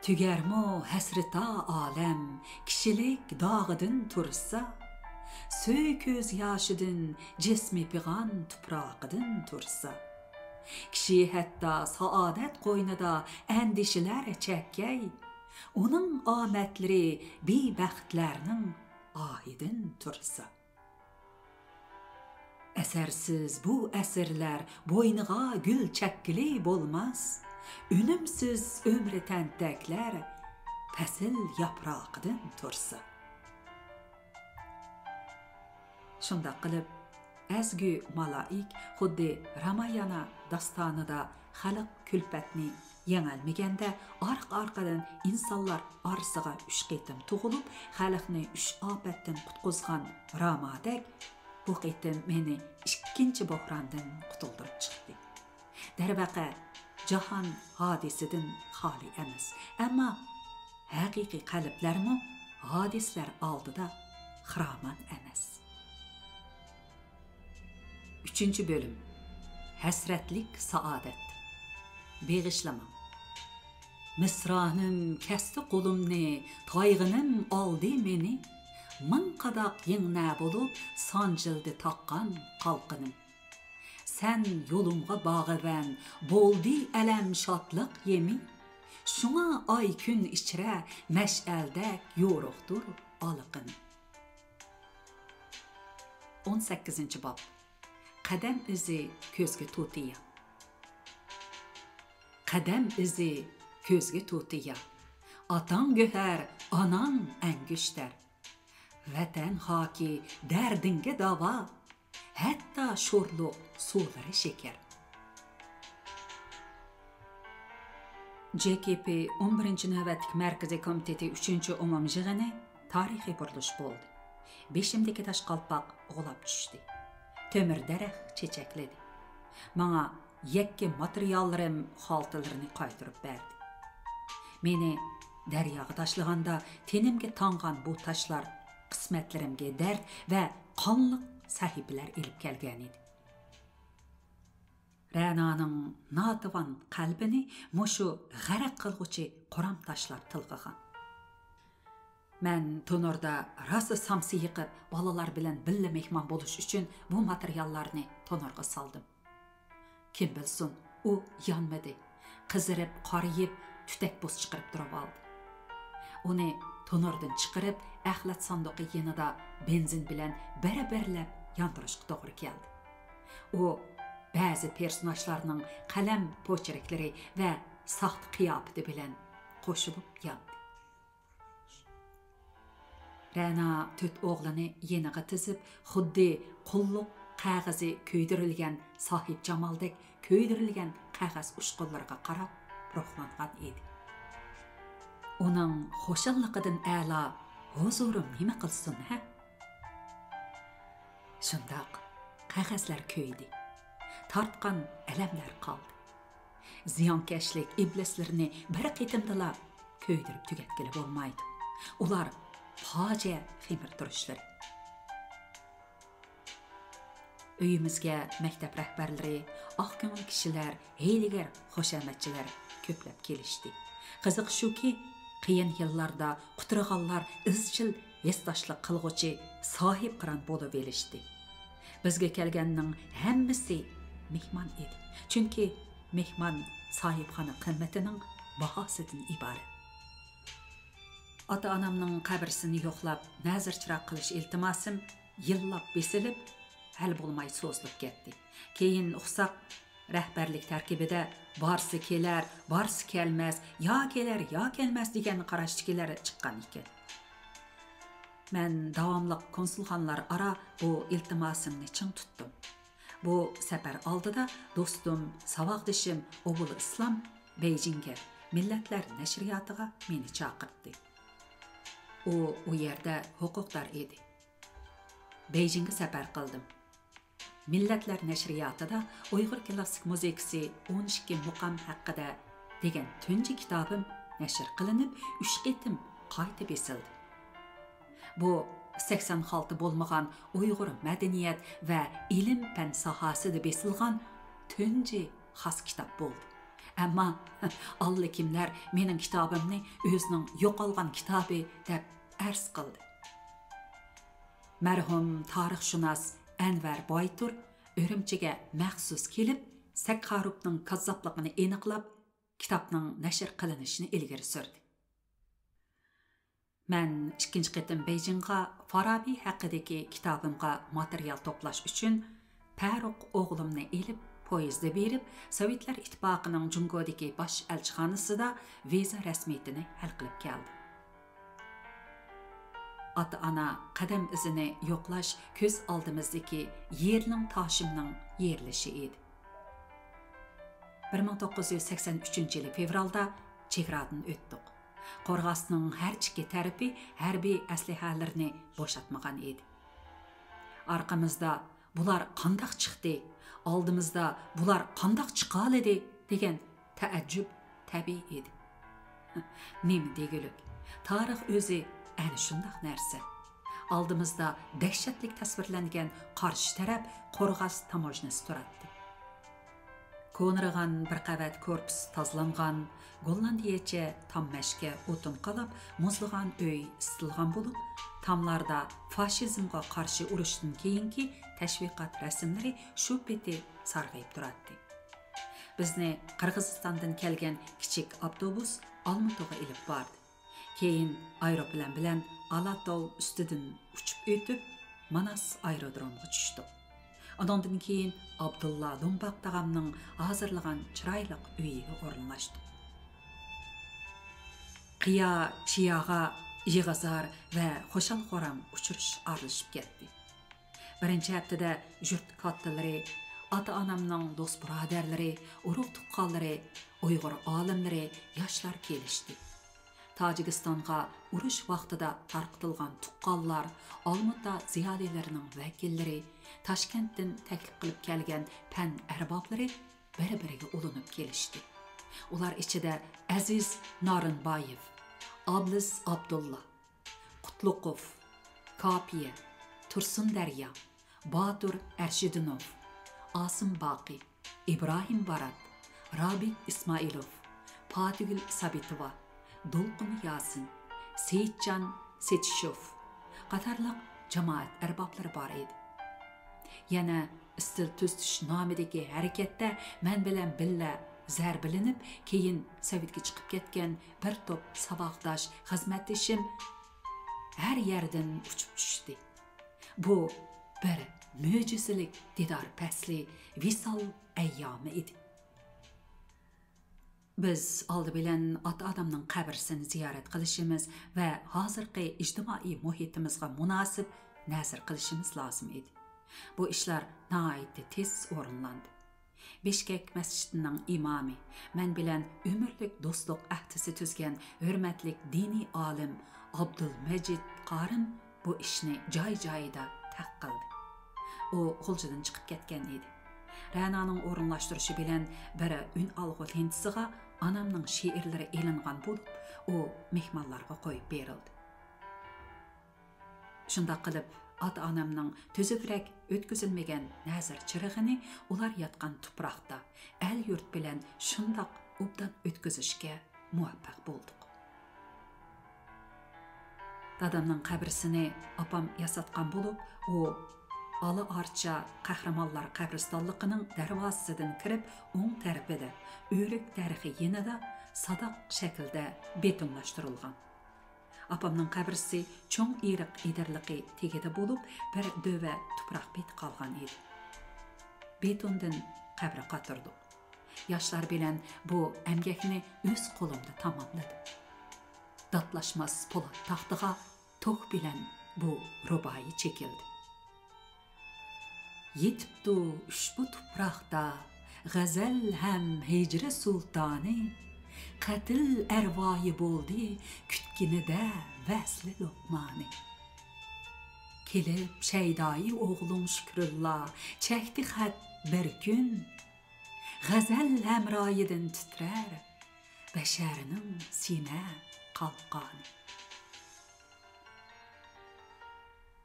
تۈگەرمۇ ھەسرىتا ئالەم، كىشىلىك داغىدىن تۇرسا، سۆي كۆز ياشىدىن جىسمى پىغان تۇپراقىدىن تۇرسا. كىشى ھەتتا سائادەت قوينىدا ئەندىشىلەر چەككەي، ئۇنىڭ ئامەتلىرى بىبەختلەرنىڭ ئاھىدىن تۇرسا. ئەسەرسىز بۇ ئەسىرلەر بوينىغا گۈل چەككىلى بولماس، ئۈنۈمسىز ئۆمرى تەنتەكلەر پەسىل ياپراقىدىن تۇرسا. شۇنداق قىلىپ، ئەزگۈ مالائىك خۇددى رامايانا داستانىدا خەلق كۈلپەتنى يېڭەلمىگەندە، ئارقا-ئارقىدىن ئىنسانلار ئارىسىغا ئۈچ قېتىم تۇغۇلۇپ، خەلقنى ئۈچ ئاپەتتىن قۇتقۇزغان رامادەك، بۇ قېتىم مېنى ئىككىنچى بوھراندىن قۇتۇلدۇرۇپ چىقتى. دەرۋەقە، جاھان ھادىسىدىن خالىي ئەمەس، ئەمما ھەقىقىي قەلبلەرمۇ ھادىسىلەر ئالدىدا خىرامان ئەمەس. ئۈچىنچى بۆلۈم. ھەسرەتلىك سائادەت. بېغىشلىما. مىسرانىم كەستى قولۇمنى، تايغىنىم ئالدى مېنى. مىڭ قاداق يىڭنە بولۇپ سانجىلدى تاققان قالقىنىم. سەن يولۇمغا باغىۋەن، بولدى ئەلەم شادلىق يېمى. شۇڭا ئاي كۈن ئىچرە مەشئەلدەك يورۇقتۇر ئالىقىنى. ئون سەككىزىنچى باب. قەدەم ئىزى كۆزگە تۇتىيا. قەدەم ئىزى كۆزگە تۇتىيا. ئاتاڭ گۆھەر، ئاناڭ ئەنگۈشتەر. ۋەتەن خاكى دەردىڭگە داۋا، ھەتتا شورلۇق سۇلىرى شېكەر. جې كې پې ئون بىرىنچى نۆۋەتلىك مەركىزىي كومىتېتى ئۈچىنچى ئومۇميىغىنى تارىخىي بۇرۇلۇش بولدى. بېشىمدىكى تاش قالپاق غۇلاپ چۈشتى. تۆمۈر دەرەخ چېچەكلىدى. ماڭا يەككە ماتېرىياللىرىم خالتىلىرىنى قايتۇرۇپ بەردى. مېنى دەرياغا تاشلىغاندا تېنىمگە تاڭغان بۇ تاشلار قىسمەتلىرىمگە دەرد ۋە قانلىق سەھىپىلەر ئېلىپ كەلگەنىدى. رەنانىڭ ناتىۋان قەلبىنى مۇشۇ غەرق قىلغۇچى قورام تاشلار تىلغىغان. مەن تونۇردا راسا سامسا يېقىپ، بالىلار بىلەن بىللە مېھمان بولۇش ئۈچۈن بۇ ماتېرىياللارنى تونۇرغا سالدىم. كىم بىلسۇن، ئۇ يانمىدى. قىزىرىپ، قارىيىپ، تۈتەك بۇس چىقىرىپ تۇرۇۋالدى. ئۇنى تونۇردىن چىقىرىپ، ئەخلەت ساندۇقى يېنىدا بېنزىن بىلەن بىر-بىرلەپ ياندۇرۇشقا توغرا كەلدى. ئۇ بەزى پېرسوناژلارنىڭ قەلەم پوچېركلىرى ۋە ساختا قىياپىتى بىلەن قوشۇلۇپ ياندى. رەنا تۆت ئوغلىنى يېنىغا تىزىپ، خۇددى قۇللۇق قەغىزى كۆيدۈرۈلگەن ساھىبجامالدەك كۆيدۈرۈلگەن قەغەز ئۇچقۇنلىرىغا قاراپ روھلانغان ئىدى. ئۇنىڭ خۇشاللىقىدىن ئەلا ھۇزۇرۇم نېمە قىلسۇن، ھە؟ شۇنداق، قەغەزلەر كۆيدى. تارتقان ئەلەملەر قالدى. زىيانكەشلىك ئىبلىسلىرىنى بىر قېتىمدىلا كۆيدۈرۈپ تۈگەتكىلى بولمايدۇ. ئۇلار پاجىئە خېمىرتۇرۇشلىرى. ئۆيىمىزگە مەكتەپ رەھبەرلىرى، ئاق كۆڭۈل كىشىلەر، ھىيلىگەر خۇشامەتچىلەر كۆپلەپ كېلىشتى. قىزىقى شۇكى، قىيىن يىللاردا قۇترىغانلار ئىزچىل ھېسداشلىق قىلغۇچى ساھىبقىران بولۇۋېلىشتى. بىزگە كەلگەننىڭ ھەممىسى مېھمان ئىدى. چۈنكى مېھمان ساھىبخانا قىممىتىنىڭ باھاسىدىن ئىبارەت. ئاتا-ئانامنىڭ قەبرىسىنى يوقلاپ، نەزىر چىراغ قىلىش ئىلتىماسىم يىللاپ بېسىلىپ، ھەل بولماي سوزۇلۇپ كەتتى. كېيىن ئۇقساق، رەھبەرلىك تەركىبىدە بارسا كېلەر، بارسا كەلمەس، يا كېلەر، يا كەلمەس دېگەن قاراشتىكىلەر چىققان ئىكەن. مەن داۋاملىق كونسۇلخانىلار ئارا بۇ ئىلتىماسىمنى چىڭ تۇتتۇم. بۇ سەپەر ئالدىدا دوستۇم، ساۋاقدىشىم ئوبۇل ئىسلام بېيجىڭگە، مىللەتلەر نەشرىياتىغا مېنى چاقىرتتى. ئۇ ئۇ يەردە ھوقۇقدار ئىدى. بېيجىڭگە سەپەر قىلدىم. مىللەتلەر نەشرىياتىدا ئۇيغۇر كىلاسسىك مۇزىكىسى ئون ئىككى مۇقام ھەققىدە دېگەن تۇنجى كىتابىم نەشر قىلىنىپ، ئۈچ قېتىم قايتا بېسىلدى. بۇ سەكسەن خالتا بولمىغان ئۇيغۇر مەدەنىيەت ۋە ئىلىم-پەن ساھەسىدە بېسىلغان تۇنجى خاس كىتاب بولدى. ئەمما ئاللىكىملەر مېنىڭ كىتابىمنى ئۆزىنىڭ يوقالغان كىتابى دەپ ئەرز قىلدى. مەرھۇم تارىخشۇناس ئەنۋەر بايتۇر ئۈرۈمچىگە مەخسۇس كېلىپ، سەكخاروفنىڭ كاززاپلىقىنى ئېنىقلاپ، كىتابنىڭ نەشر قىلىنىشىنى ئىلگىرى سۈردى. مەن ئىككىنچى قېتىم بېيجىڭغا فارابى ھەققىدىكى كىتابىمغا ماتېرىيال توپلاش ئۈچۈن پەرۇق ئوغلۇمنى ئېلىپ، پويىزدا بېرىپ، سوۋېتلار ئىتتىپاقىنىڭ جۇڭگودىكى باش ئەلچىخانىسىدا ۋىزا رەسمىيىتىنى ھەل قىلىپ كەلدىم. ئاتا-ئانا قەدەم ئىزىنى يوقلاش كۆز ئالدىمىزدىكى يېرىلىڭ تاشىمنىڭ يېرىلىشى ئىدى. بىر مىڭ توققۇز يۈز سەكسەن ئۈچىنچى يىلى فېۋرالدا چېگرادىن ئۆتتۇق. قورغاسنىڭ ھەر ئىككى تەرىپى ھەربىي ئەسلىھەلىرىنى بوشاتمىغان ئىدى. ئارقىمىزدا «بۇلار قانداق چىقتى؟، ئالدىمىزدا بۇلار قانداق چىقالىدى؟» دېگەن تەئەججۈپ تەبىئىي ئىدى. نېمە دېگۈلۈك، تارىخ ئۆزى ئەنە شۇنداق نەرسە. ئالدىمىزدا دەھشەتلىك تەسۋىرلەنگەن قارشى تەرەپ قورغاس تاموژنىسى تۇراتتى. كونىرىغان بىر قەۋەت كورپۇس تازىلانغان، گوللاندىيەچە تام مەشكە ئوتۇن قالاپ، مۇزلىغان ئۆي ئىسسىتىلغان بولۇپ، تاملاردا فاشىزمغا قارشى ئۇرۇشتىن كېيىنكى تەشۋىقات رەسىملىرى شۇ پېتى سارغىيىپ تۇراتتى. بىزنى قىرغىزىستاندىن كەلگەن كىچىك ئاپتوبۇس ئالمۇتىغا ئېلىپ باردى. كېيىن ئايروپىلان بىلەن ئالاتاۋ ئۈستىدىن ئۇچۇپ ئۆتۈپ، ماناس ئايرودرومىغا چۈشتۇق. ئۇنىڭدىن كېيىن ئابدۇللا دۇمباق تاغامنىڭ ھازىرلىغان چىرايلىق ئۆيىگە ئورۇنلاشتۇق. قىيا، چىياغا، يىغا-زار ۋە خۇشال-خۇرام ئۇچرىشىش ئارىلىشىپ كەتتى. بىرىنچى ھەپتىدە يۇرت كاتتىلىرى، ئاتا-ئانامنىڭ دوست-بۇرادەرلىرى، ئۇرۇق-تۇغقانلىرى، ئۇيغۇر ئالىملىرى، ياشلار كېلىشتى. تاجىكىستانغا ئۇرۇش ۋاقتىدا تارقىتىلغان تۇغقانلار، ئالمۇتا زىيالىيلىرىنىڭ ۋەكىللىرى، تاشكەنتتىن تەكلىپ قىلىپ كەلگەن پەن ئەربابلىرى بىر-بىرىگە ئۇلىنىپ كېلىشتى. ئۇلار ئىچىدە ئەزىز نارىنبايېف، ئابلىز ئابدۇللا، قۇتلۇقوف، كاپىيە، تۇرسۇن دەريا، باتۇر ئەرشىدىنوف، ئاسىم باقى، ئىبراھىم بارات، رابىت ئىسمائىلوف، پاتىگۈل سابىتوۋا، دولقۇن ياسىن، سېيىتجان سېتىشوف قاتارلىق جامائەت ئەربابلىرى بار ئىدى. يەنە ئىستىل تۈزىتىش نامىدىكى ھەرىكەتتە مەن بىلەن بىللە زەربىلىنىپ، كېيىن سوۋېتكە چىقىپ كەتكەن بىر توپ ساۋاقداش، خىزمەتدىشىم ھەر يەردىن ئۇچۇپ چۈشتى. بۇ بىر مۆجىزىلىك دىدار پەسلى، ۋىسال ئەييامى ئىدى. بىز ئالدى بىلەن ئاتا-ئانامنىڭ قەبرىسىنى زىيارەت قىلىشىمىز ۋە ھازىرقى ئىجتىمائىي مۇھىتىمىزغا مۇناسىپ نەزىر قىلىشىمىز لازىم ئىدى. بۇ ئىشلار ناھايىتى تېز ئورۇنلاندى. بىشكەك مەسچىتىنىڭ ئىمامى، مەن بىلەن ئۆمۈرلۈك دوستلۇق ئەھدىسى تۈزگەن ھۆرمەتلىك دىنىي ئالىم ئابدۇلمەجىد قارىم بۇ ئىشنى جاي-جايىدا تەق قىلدى. ئۇ غۇلجىدىن چىقىپ كەتكەن ئىدى. رەنانىڭ ئورۇنلاشتۇرۇشى بىلەن بىر ئۈنئالغۇ لېنتىسىغا ئانامنىڭ شېئىرلىرى ئېلىنغان بولۇپ، ئۇ مېھمانلارغا قويۇپ بېرىلدى. شۇنداق قىلىپ، ئاتا-ئانامنىڭ تۈزۈكرەك ئۆتكۈزۈلمىگەن نەزىر چىرىغىنى ئۇلار ياتقان تۇپراقتا، ئەل-يۇرت بىلەن شۇنداق ئوبدان ئۆتكۈزۈشكە مۇۋەپپەق بولدۇق. دادامنىڭ قەبرىسىنى ئاپام ياساتقان بولۇپ، ئۇ ئالا ئارچا قەھرىمانلار قەبرىستانلىقىنىڭ دەرۋازىسىدىن كىرىپ، ئوڭ تەرىپىدە، ئۆرۈك دەرىخى يېنىدا ساداق شەكىلدە بېتونلاشتۇرۇلغان. ئاپامنىڭ قەبرىسى چوڭ ئېرىق ئېدىرلىقى تېگىدە بولۇپ، بىر دۆۋە تۇپراق بېتى قالغان ئىدى. بېتوندىن قەبرە قاتۇردۇق. ياشلار بىلەن بۇ ئەمگەكنى ئۆز قولۇمدا تاماملىدىم. داتلاشماس پولات تاختىغا توك بىلەن بۇ رۇبائىي چېكىلدى. يېتىپتۇ ئۇشبۇ تۇپراقتا غەزەل ھەم ھىجرە سۇلتانى، قەتل ئەرۋايى بولدى كۈتكىنىدە ۋەسلى لوقمانى. كېلىپ شەيدائى ئوغلۇڭ شۈكرۇللا چەكتى خەت بىر كۈن، غەزەل ھەمرايىدىن تىترەر بەشەرنىڭ سىنە قالقانى.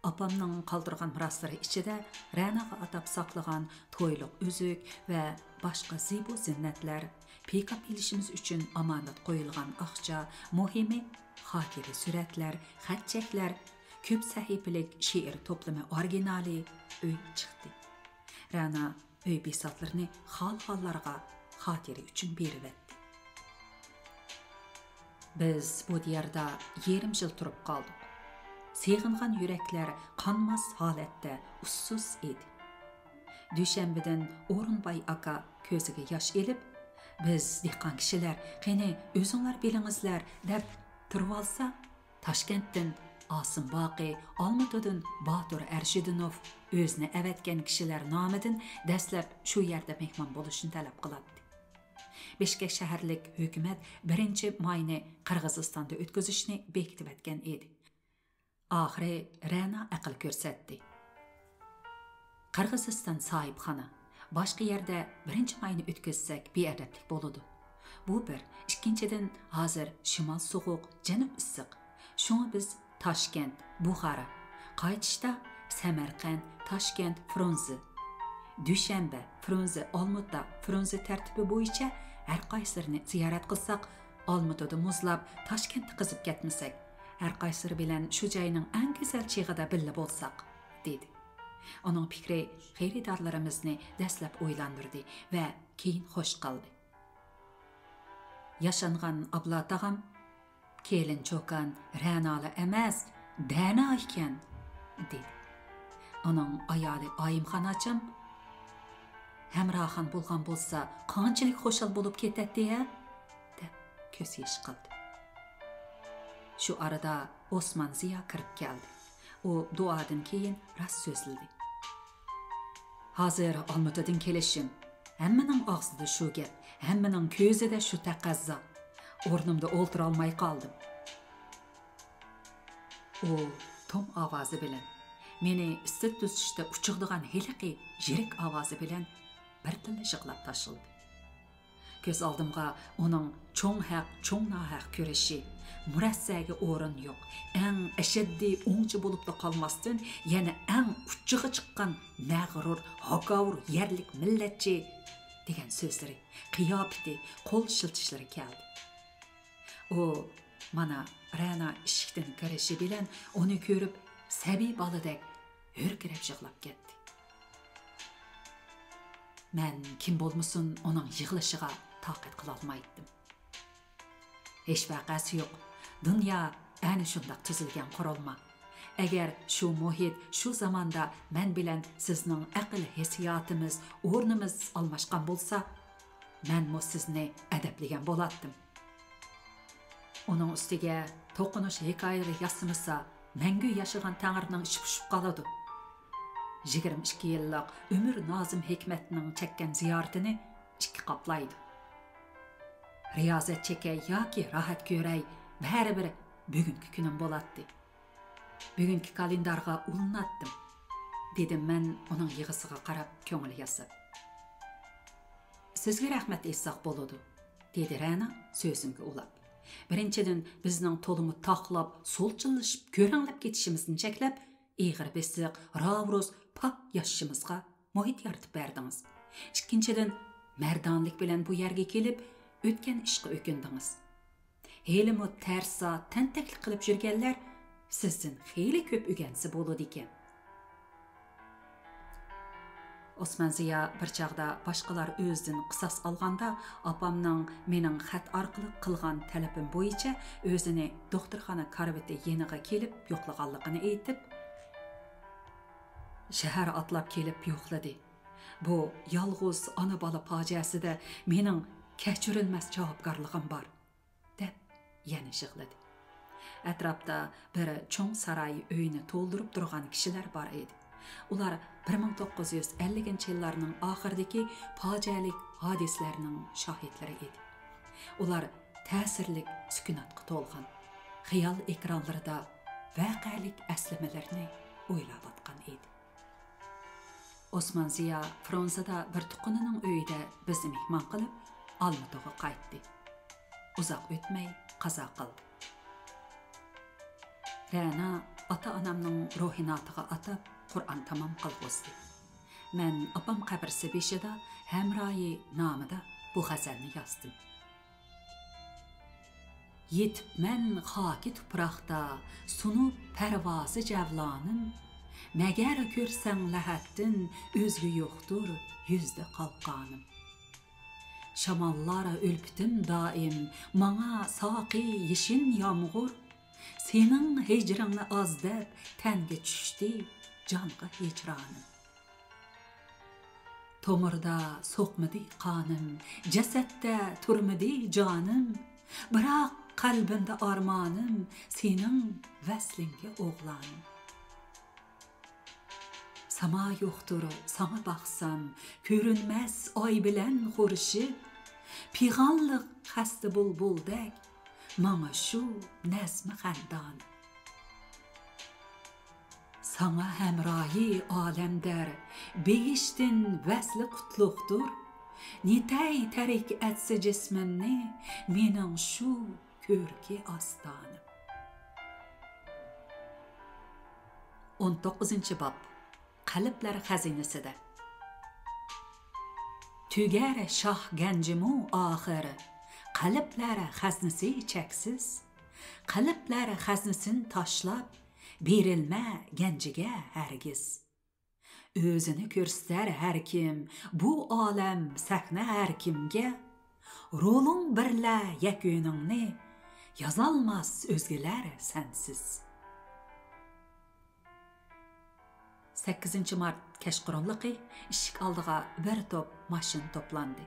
ئاپامنىڭ قالدۇرغان مىراسلىرى ئىچىدە رەناغا ئاتاپ ساقلىغان تويلۇق ئۈزۈك ۋە باشقا زىبۇ زىننەتلەر، پىكاپ ئېلىشىمىز ئۈچۈن ئامانەت قويۇلغان ئاقچا، مۇھىمى خاتىرە سۈرەتلەر، خەتچەكلەر، كۆپ سەھىپىلىك شېئىر توپلىمى ئورىگىنالى ئۆي چىقتى. رەنا ئۆي بىساتلىرىنى خالىغانلارغا خاتىرە ئۈچۈن بېرىۋەتتى. بىز بۇ دىياردا يېرىم يىل تۇرۇپ قالدۇق. سېغىنغان يۈرەكلەر قانماس ھالەتتە ئۇسسۇز ئىدى. دۈشەنبىدىن ئورۇنباي ئاكا كۆزىگە ياش ئېلىپ، بىز دېھقان كىشىلەر، قېنى ئۆزۈڭلار بىلىڭىزلەر دەپ تۇرۇۋالسا، تاشكەنتتىن ئاسىم باقى، ئالمۇتىدىن باتۇر ئەرشىدىنوف ئۆزىنى ئەۋەتكەن كىشىلەر نامىدىن دەسلەپ شۇ يەردە مېھمان بولۇشنى تەلەپ قىلاتتى. بىشكەك شەھەرلىك ھۆكۈمەت بىرىنچى ماينى قىرغىزىستاندا ئۆتكۈزۈشنى بېكىتىۋەتكەن ئىدى. ئاخىرى رەنا ئەقىل كۆرسەتتى. قىرغىزىستان ساھىبخانا. باشقا يەردە بىرىنچى ماينى ئۆتكۈزسەك بىئەدەپلىك بولىدۇ. بۇ بىر. ئىككىنچىدىن، ھازىر شىمال سوغۇق، جەنۇب ئىسسىق. شۇڭا بىز تاشكەنت، بۇخارا، قايتىشتا سەمەرقەنت، تاشكەنت، فرۇنزې، دۈشەنبە، فرۇنزې، ئالمۇتا، فرۇنزې تەرتىپى بويىچە ھەر قايسىلىرىنى زىيارەت قىلساق، ئالمۇتىدا مۇزلاپ، تاشكەنتتە قىزىپ كەتمىسەك، ھەر قايسىلىرى بىلەن شۇ جاينىڭ ئەڭ گۈزەل چېغىدا بىللە بولساق، دېدى. ئۇنىڭ پىكرى خېرىدارلىرىمىزنى دەسلەپ ئويلاندۇردى ۋە كېيىن خوش قىلدى. ياشانغان ئابلا تاغام، «كېلىن چوكان رەنالا ئەمەس، دەنا ئىكەن» دېدى. ئۇنىڭ ئايالى ئايىمخان ئاچام، «ھەمراخان بولغان بولسا، قانچىلىك خۇشال بولۇپ كېتەتتى ھە؟» دەپ كۆز يېشى قىلدى. شۇ ئارىدا ئوسمان زىيا كىرىپ كەلدى. ئۇ دۇئادىن كېيىن راست سۆزلىدى. «ھازىر ئالمۇتىدىن كېلىشىم. ھەممىنىڭ ئاغزىدا شۇ گەپ، ھەممىنىڭ كۆزىدە شۇ تەقەززا. ئورنۇمدا ئولتۇرالماي قالدىم.» ئۇ توم ئاۋازى بىلەن، مېنى ئىسسىتىپ تۈزىتىشتە ئۇچۇقىدىغان ھېلىقى يىرىك ئاۋازى بىلەن بىردىنلا يىغلاپ تاشلىدى. كۆز ئالدىمغا ئۇنىڭ چوڭ ھەق، چوڭ ناھەق كۈرىشى، مۇرەسسەگە ئورۇن يوق، ئەڭ ئەشەددىي ئوڭچى بولۇپلا قالماستىن، يەنە ئەڭ ئۇچىغا چىققان مەغرۇر، ھاكاۋۇر يەرلىك مىللەتچى دېگەن سۆزلىرى، قىياپىتى، قول شىلتىشلىرى كەلدى. ئۇ مانا رەنا ئىشىكتىن كىرىشى بىلەن ئۇنى كۆرۈپ، سەبىي بالىدەك ھۆركىرەپ يىغلاپ كەتتى. مەن كىم بولمىسۇن ئۇنىڭ يىغلىشىغا تاقەت قىلالمايتتىم. ھېچ ۋەقەسى يوق. دۇنيا ئەنە شۇنداق تۈزۈلگەن قۇرۇلما. ئەگەر شۇ مۇھىت، شۇ زاماندا مەن بىلەن سىزنىڭ ئەقىل ھېسسىياتىمىز، ئورنىمىز ئالماشقان بولسا، مەنمۇ سىزنى ئەدەپلىگەن بولاتتىم. ئۇنىڭ ئۈستىگە توقۇنۇش ھېكايىلىرى ياسىمىسا، مەڭگۈ ياشىغان تەڭرىنىڭ ئىچى پۇشۇپ قالىدۇ. يىگىرمە ئىككى يىللىق ئۆمۈر نازىم ھېكمەتنىڭ چەككەن زىيارىتىنى ئىككى قاپلايدۇ. رىيازەت چېكەي ياكى راھەت كۆرەي، بەرىبىر بۈگۈنكى كۈنۈم بولاتتى. بۈگۈنكى كالېندارغا ئۇلىناتتىم، دېدىم مەن ئۇنىڭ يىغىسىغا قاراپ كۆڭۈل ياساپ. سىزگە رەھمەت ئېيتساق بولىدۇ، دېدى رەنا سۆزۈمگە ئۇلاپ. بىرىنچىدىن، بىزنىڭ تولىمۇ تاقلاپ، سولچىللىشىپ، كۆرەڭلەپ كېتىشىمىزنى چەكلەپ، ئېغىر بېسىق، راۋۇرۇس، پاك ياشىشىمىزغا مۇھىت يارىتىپ بەردىڭىز. ئىككىنچىدىن، مەردانىلىك بىلەن بۇ يەرگە كېلىپ، ئۆتكەن ئىشقا ئۆكۈندىڭىز. ھېلىمۇ تەرسا، تەنتەكلىك قىلىپ يۈرگەنلەر سىزدىن خېلى كۆپ ئۆگەنسە بولىدىكەن. ئوسمان زىيا بىر چاغدا باشقىلار ئۆزىدىن قىساس ئالغاندا، ئاپامنىڭ مېنىڭ خەت ئارقىلىق قىلغان تەلىپىم بويىچە ئۆزىنى دوختۇرخانا كارىۋىتى يېنىغا كېلىپ يوقلىغانلىقىنى ئېيتىپ، شەھەر ئاتلاپ كېلىپ يوقلىدى. بۇ يالغۇز ئانا-بالا پاجىئەسىدە مېنىڭ كەچۈرۈلمەس جاۋابكارلىقىم بار، دەپ يەنە يىغلىدى. ئەتراپتا بىر چوڭ ساراي ئۆيىنى تولدۇرۇپ تۇرغان كىشىلەر بار ئىدى. ئۇلار بىر مىڭ توققۇز يۈز ئەللىكىنچى يىللارنىڭ ئاخىرىدىكى پاجىئەلىك ھادىسىلەرنىڭ شاھىتلىرى ئىدى. ئۇلار تەسىرلىك سۈكۈناتقا تولغان، خىيال ئېكرانلىرىدا ۋەقەلىك ئەسلىمىلەرنى ئويلاۋاتقان ئىدى. ئوسمان زىيا فرانسىيەدە بىر تۇغقىنىنىڭ ئۆيىدە بىزنى مېھمان قىلىپ، ئالمۇتىغا قايتتى. ئۇزاق ئۆتمەي قازا قىلدى. رەنا ئاتا-ئانامنىڭ روھىناتىغا ئاتاپ قۇرئان تامام قىلغۇزدى. مەن ئاپام قەبرىسى بېشىدا ھەمرايى نامىدا بۇ غەزەلنى يازدىم. يېتىپمەن خاكى تۇپراقتا سۇنۇپ پەرۋازى جەۋلانىم، مەگەر كۆرسەڭ لەھەتتىن ئۆزگە يوقتۇر يۈزدە قالقانىم. شاماللار ئۈلپىتىم دائىم ماڭا ساقى يېشىن يامغۇر، سېنىڭ ھىجرىڭنى ئاز دەپ تەنگە چۈشتى جانغا ھىجرانىم. تومۇردا سوقمىدى قانىم، جەسەتتە تۇرمىدى جانىم، بىراق قەلبىمدە ئارمانىم سېنىڭ ۋەسلىڭگە ئوغلانىم. ساما يوقتۇر ساڭا باقسام، كۆرۈنمەس ئاي بىلەن خورشىپ، پىغانلىق خەستە بۇلبۇلدەك ماڭا شۇ نەزمە خەندان. ساڭا ھەمراھى ئالەمدەر، بېھىشتىن ۋەسلى قۇتلۇقتۇر. نېتەي تەرك ئەتسە جىسمىمنى، مېنىڭ شۇ كۆركى ئاستانىم. ئون توققۇزىنچى باب. قەلبلەر خەزىنىسىدە. تۈگەر شاھ گەنجىمۇ ئاخىر، قەلبلەر خەزنىسى چەكسىز. قەلبلەر خەزنىسىن تاشلاپ، بېرىلمە گەنجىگە ھەرگىز. ئۆزىنى كۆرسىتەر ھەر كىم، بۇ ئالەم سەھنە ھەر كىمگە. رولۇڭ بىرلە يەكۈنۈڭنى، يازالماس ئۆزگىلەر سەنسىز. سەككىزىنچى مارت كەچقۇرۇنلۇقى ئىشىك ئالدىغا بىر توپ ماشىنا توپلاندى.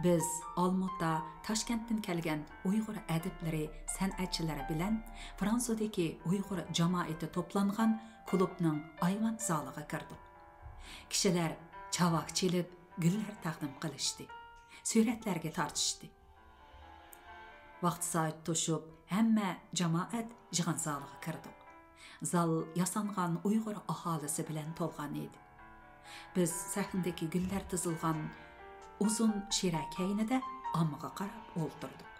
بىز ئالمۇتا، تاشكەنتتىن كەلگەن ئۇيغۇر ئەدىبلىرى، سەنئەتچىلىرى بىلەن فرانسۇدىكى ئۇيغۇر جامائىتى توپلانغان كۇلۇبنىڭ ئايۋان زالىغا كىردۇق. كىشىلەر چاۋاك چېلىپ، گۈللەر تەقدىم قىلىشتى، سۈرەتلەرگە تارتىشتى. ۋاقتى سائەت توشۇپ، ھەممە جامائەت يىغىن زالىغا كىردۇق. زال ياسانغان ئۇيغۇر ئاھالىسى بىلەن تولغان ئىدى. بىز سەھنىدىكى گۈللەر تىزىلغان ئۇزۇن شىرە كەينىدە ئاممىغا قاراپ ئولتۇردۇق.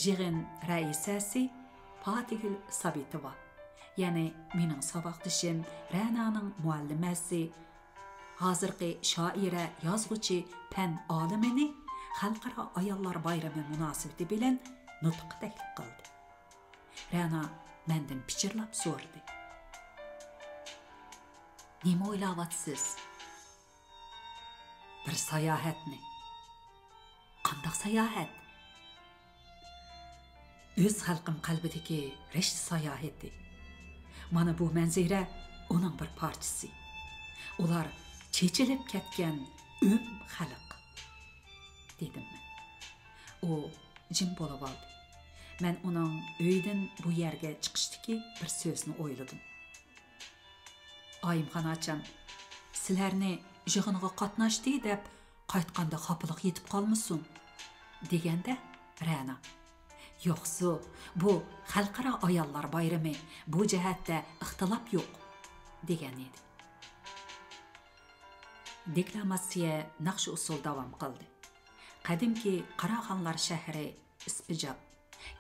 يىغىن رەئىسەسى پاتىگۈل سابىتوۋا، يەنى مېنىڭ ساۋاقدىشىم رەنانىڭ مۇئەللىمەسى، ھازىرقى شائىرە، يازغۇچى، پەن ئالىمىنى خەلقئارا ئاياللار بايرىمى مۇناسىۋىتى بىلەن نۇتۇققا تەكلىپ قىلدى. رەنا مەندىن پىچىرلاپ سورىدى: «نېمە ئويلاۋاتىسىز؟» «بىر ساياھەتنى.» «قانداق ساياھەت؟» «ئۆز خەلقىم قەلبىدىكى رىشتە ساياھىتى. مانا بۇ مەنزىرە ئۇنىڭ بىر پارچىسى. ئۇلار چېچىلىپ كەتكەن ئۆم خەلق.» دېدىم مەن. ئۇ جىم بولۇۋالدى. مەن ئۇنىڭ ئۆيدىن بۇ يەرگە چىقىشتىكى بىر سۆزنى ئويلىدىم. ئايىمخان ئاچام، سىلەرنى يىغىنغا قاتناشتى دەپ قايتقاندا خاپىلىق يېتىپ قالمىسۇن، دېگەندە رەنا، يوقسۇ، بۇ خەلقئارا ئاياللار بايرىمى، بۇ جەھەتتە ئىختىلاپ يوق، دېگەن ئىدى. دېكلاماتسىيە ناخشا ئۇسسۇل داۋام قىلدى. قەدىمكى قاراخانلار شەھىرى ئىسپىجاب،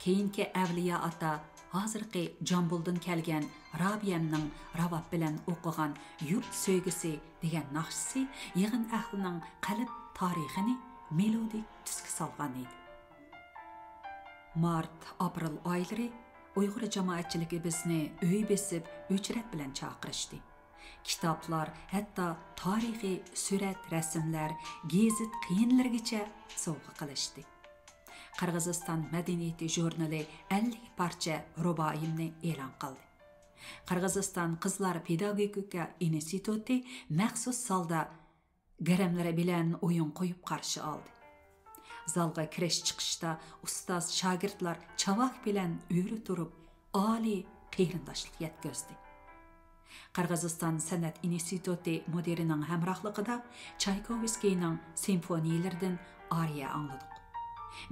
كېيىنكى ئەۋلىيا ئاتا، ھازىرقى جامبۇلدىن كەلگەن رابىيەمنىڭ راۋاب بىلەن ئوقۇغان يۇرت سۆيگۈسى دېگەن ناخشىسى يىغىن ئەھلىنىڭ قەلب تارىخىنى مېلودىك تۈسكە سالغان ئىدى. مارت، ئاپرېل ئايلىرى ئۇيغۇر جامائەتچىلىكى بىزنى ئۆي بېسىپ، ئۆچرەت بىلەن چاقىرىشتى. كىتابلار، ھەتتا تارىخىي سۈرەت، رەسىملەر، گېزىت قېيىنلىرىگىچە سوۋغا قىلىشتى. قىرغىزىستان مەدەنىيىتى ژۇرنىلى ئەللىك پارچە رۇبائىيىمنى ئېلان قىلدى. قىرغىزىستان قىزلار پېداگوگىكا ئىنستىتۇتى مەخسۇس زالدا گىرىملىرى بىلەن ئويۇن قويۇپ قارشى ئالدى. زالغا كىرىش چىقىشتا ئۇستاز شاگىرتلار چاۋاك بىلەن ئۆرە تۇرۇپ، ئالىي قېرىنداشلىق يەتكۈزدى. قىرغىزىستان سەنئەت ئىنستىتۇتى مۇدىرىنىڭ ھەمراھلىقىدا چايكوۋسكىينىڭ سىمفونىيىلىرىدىن ئارىيە ئاڭلىدۇق.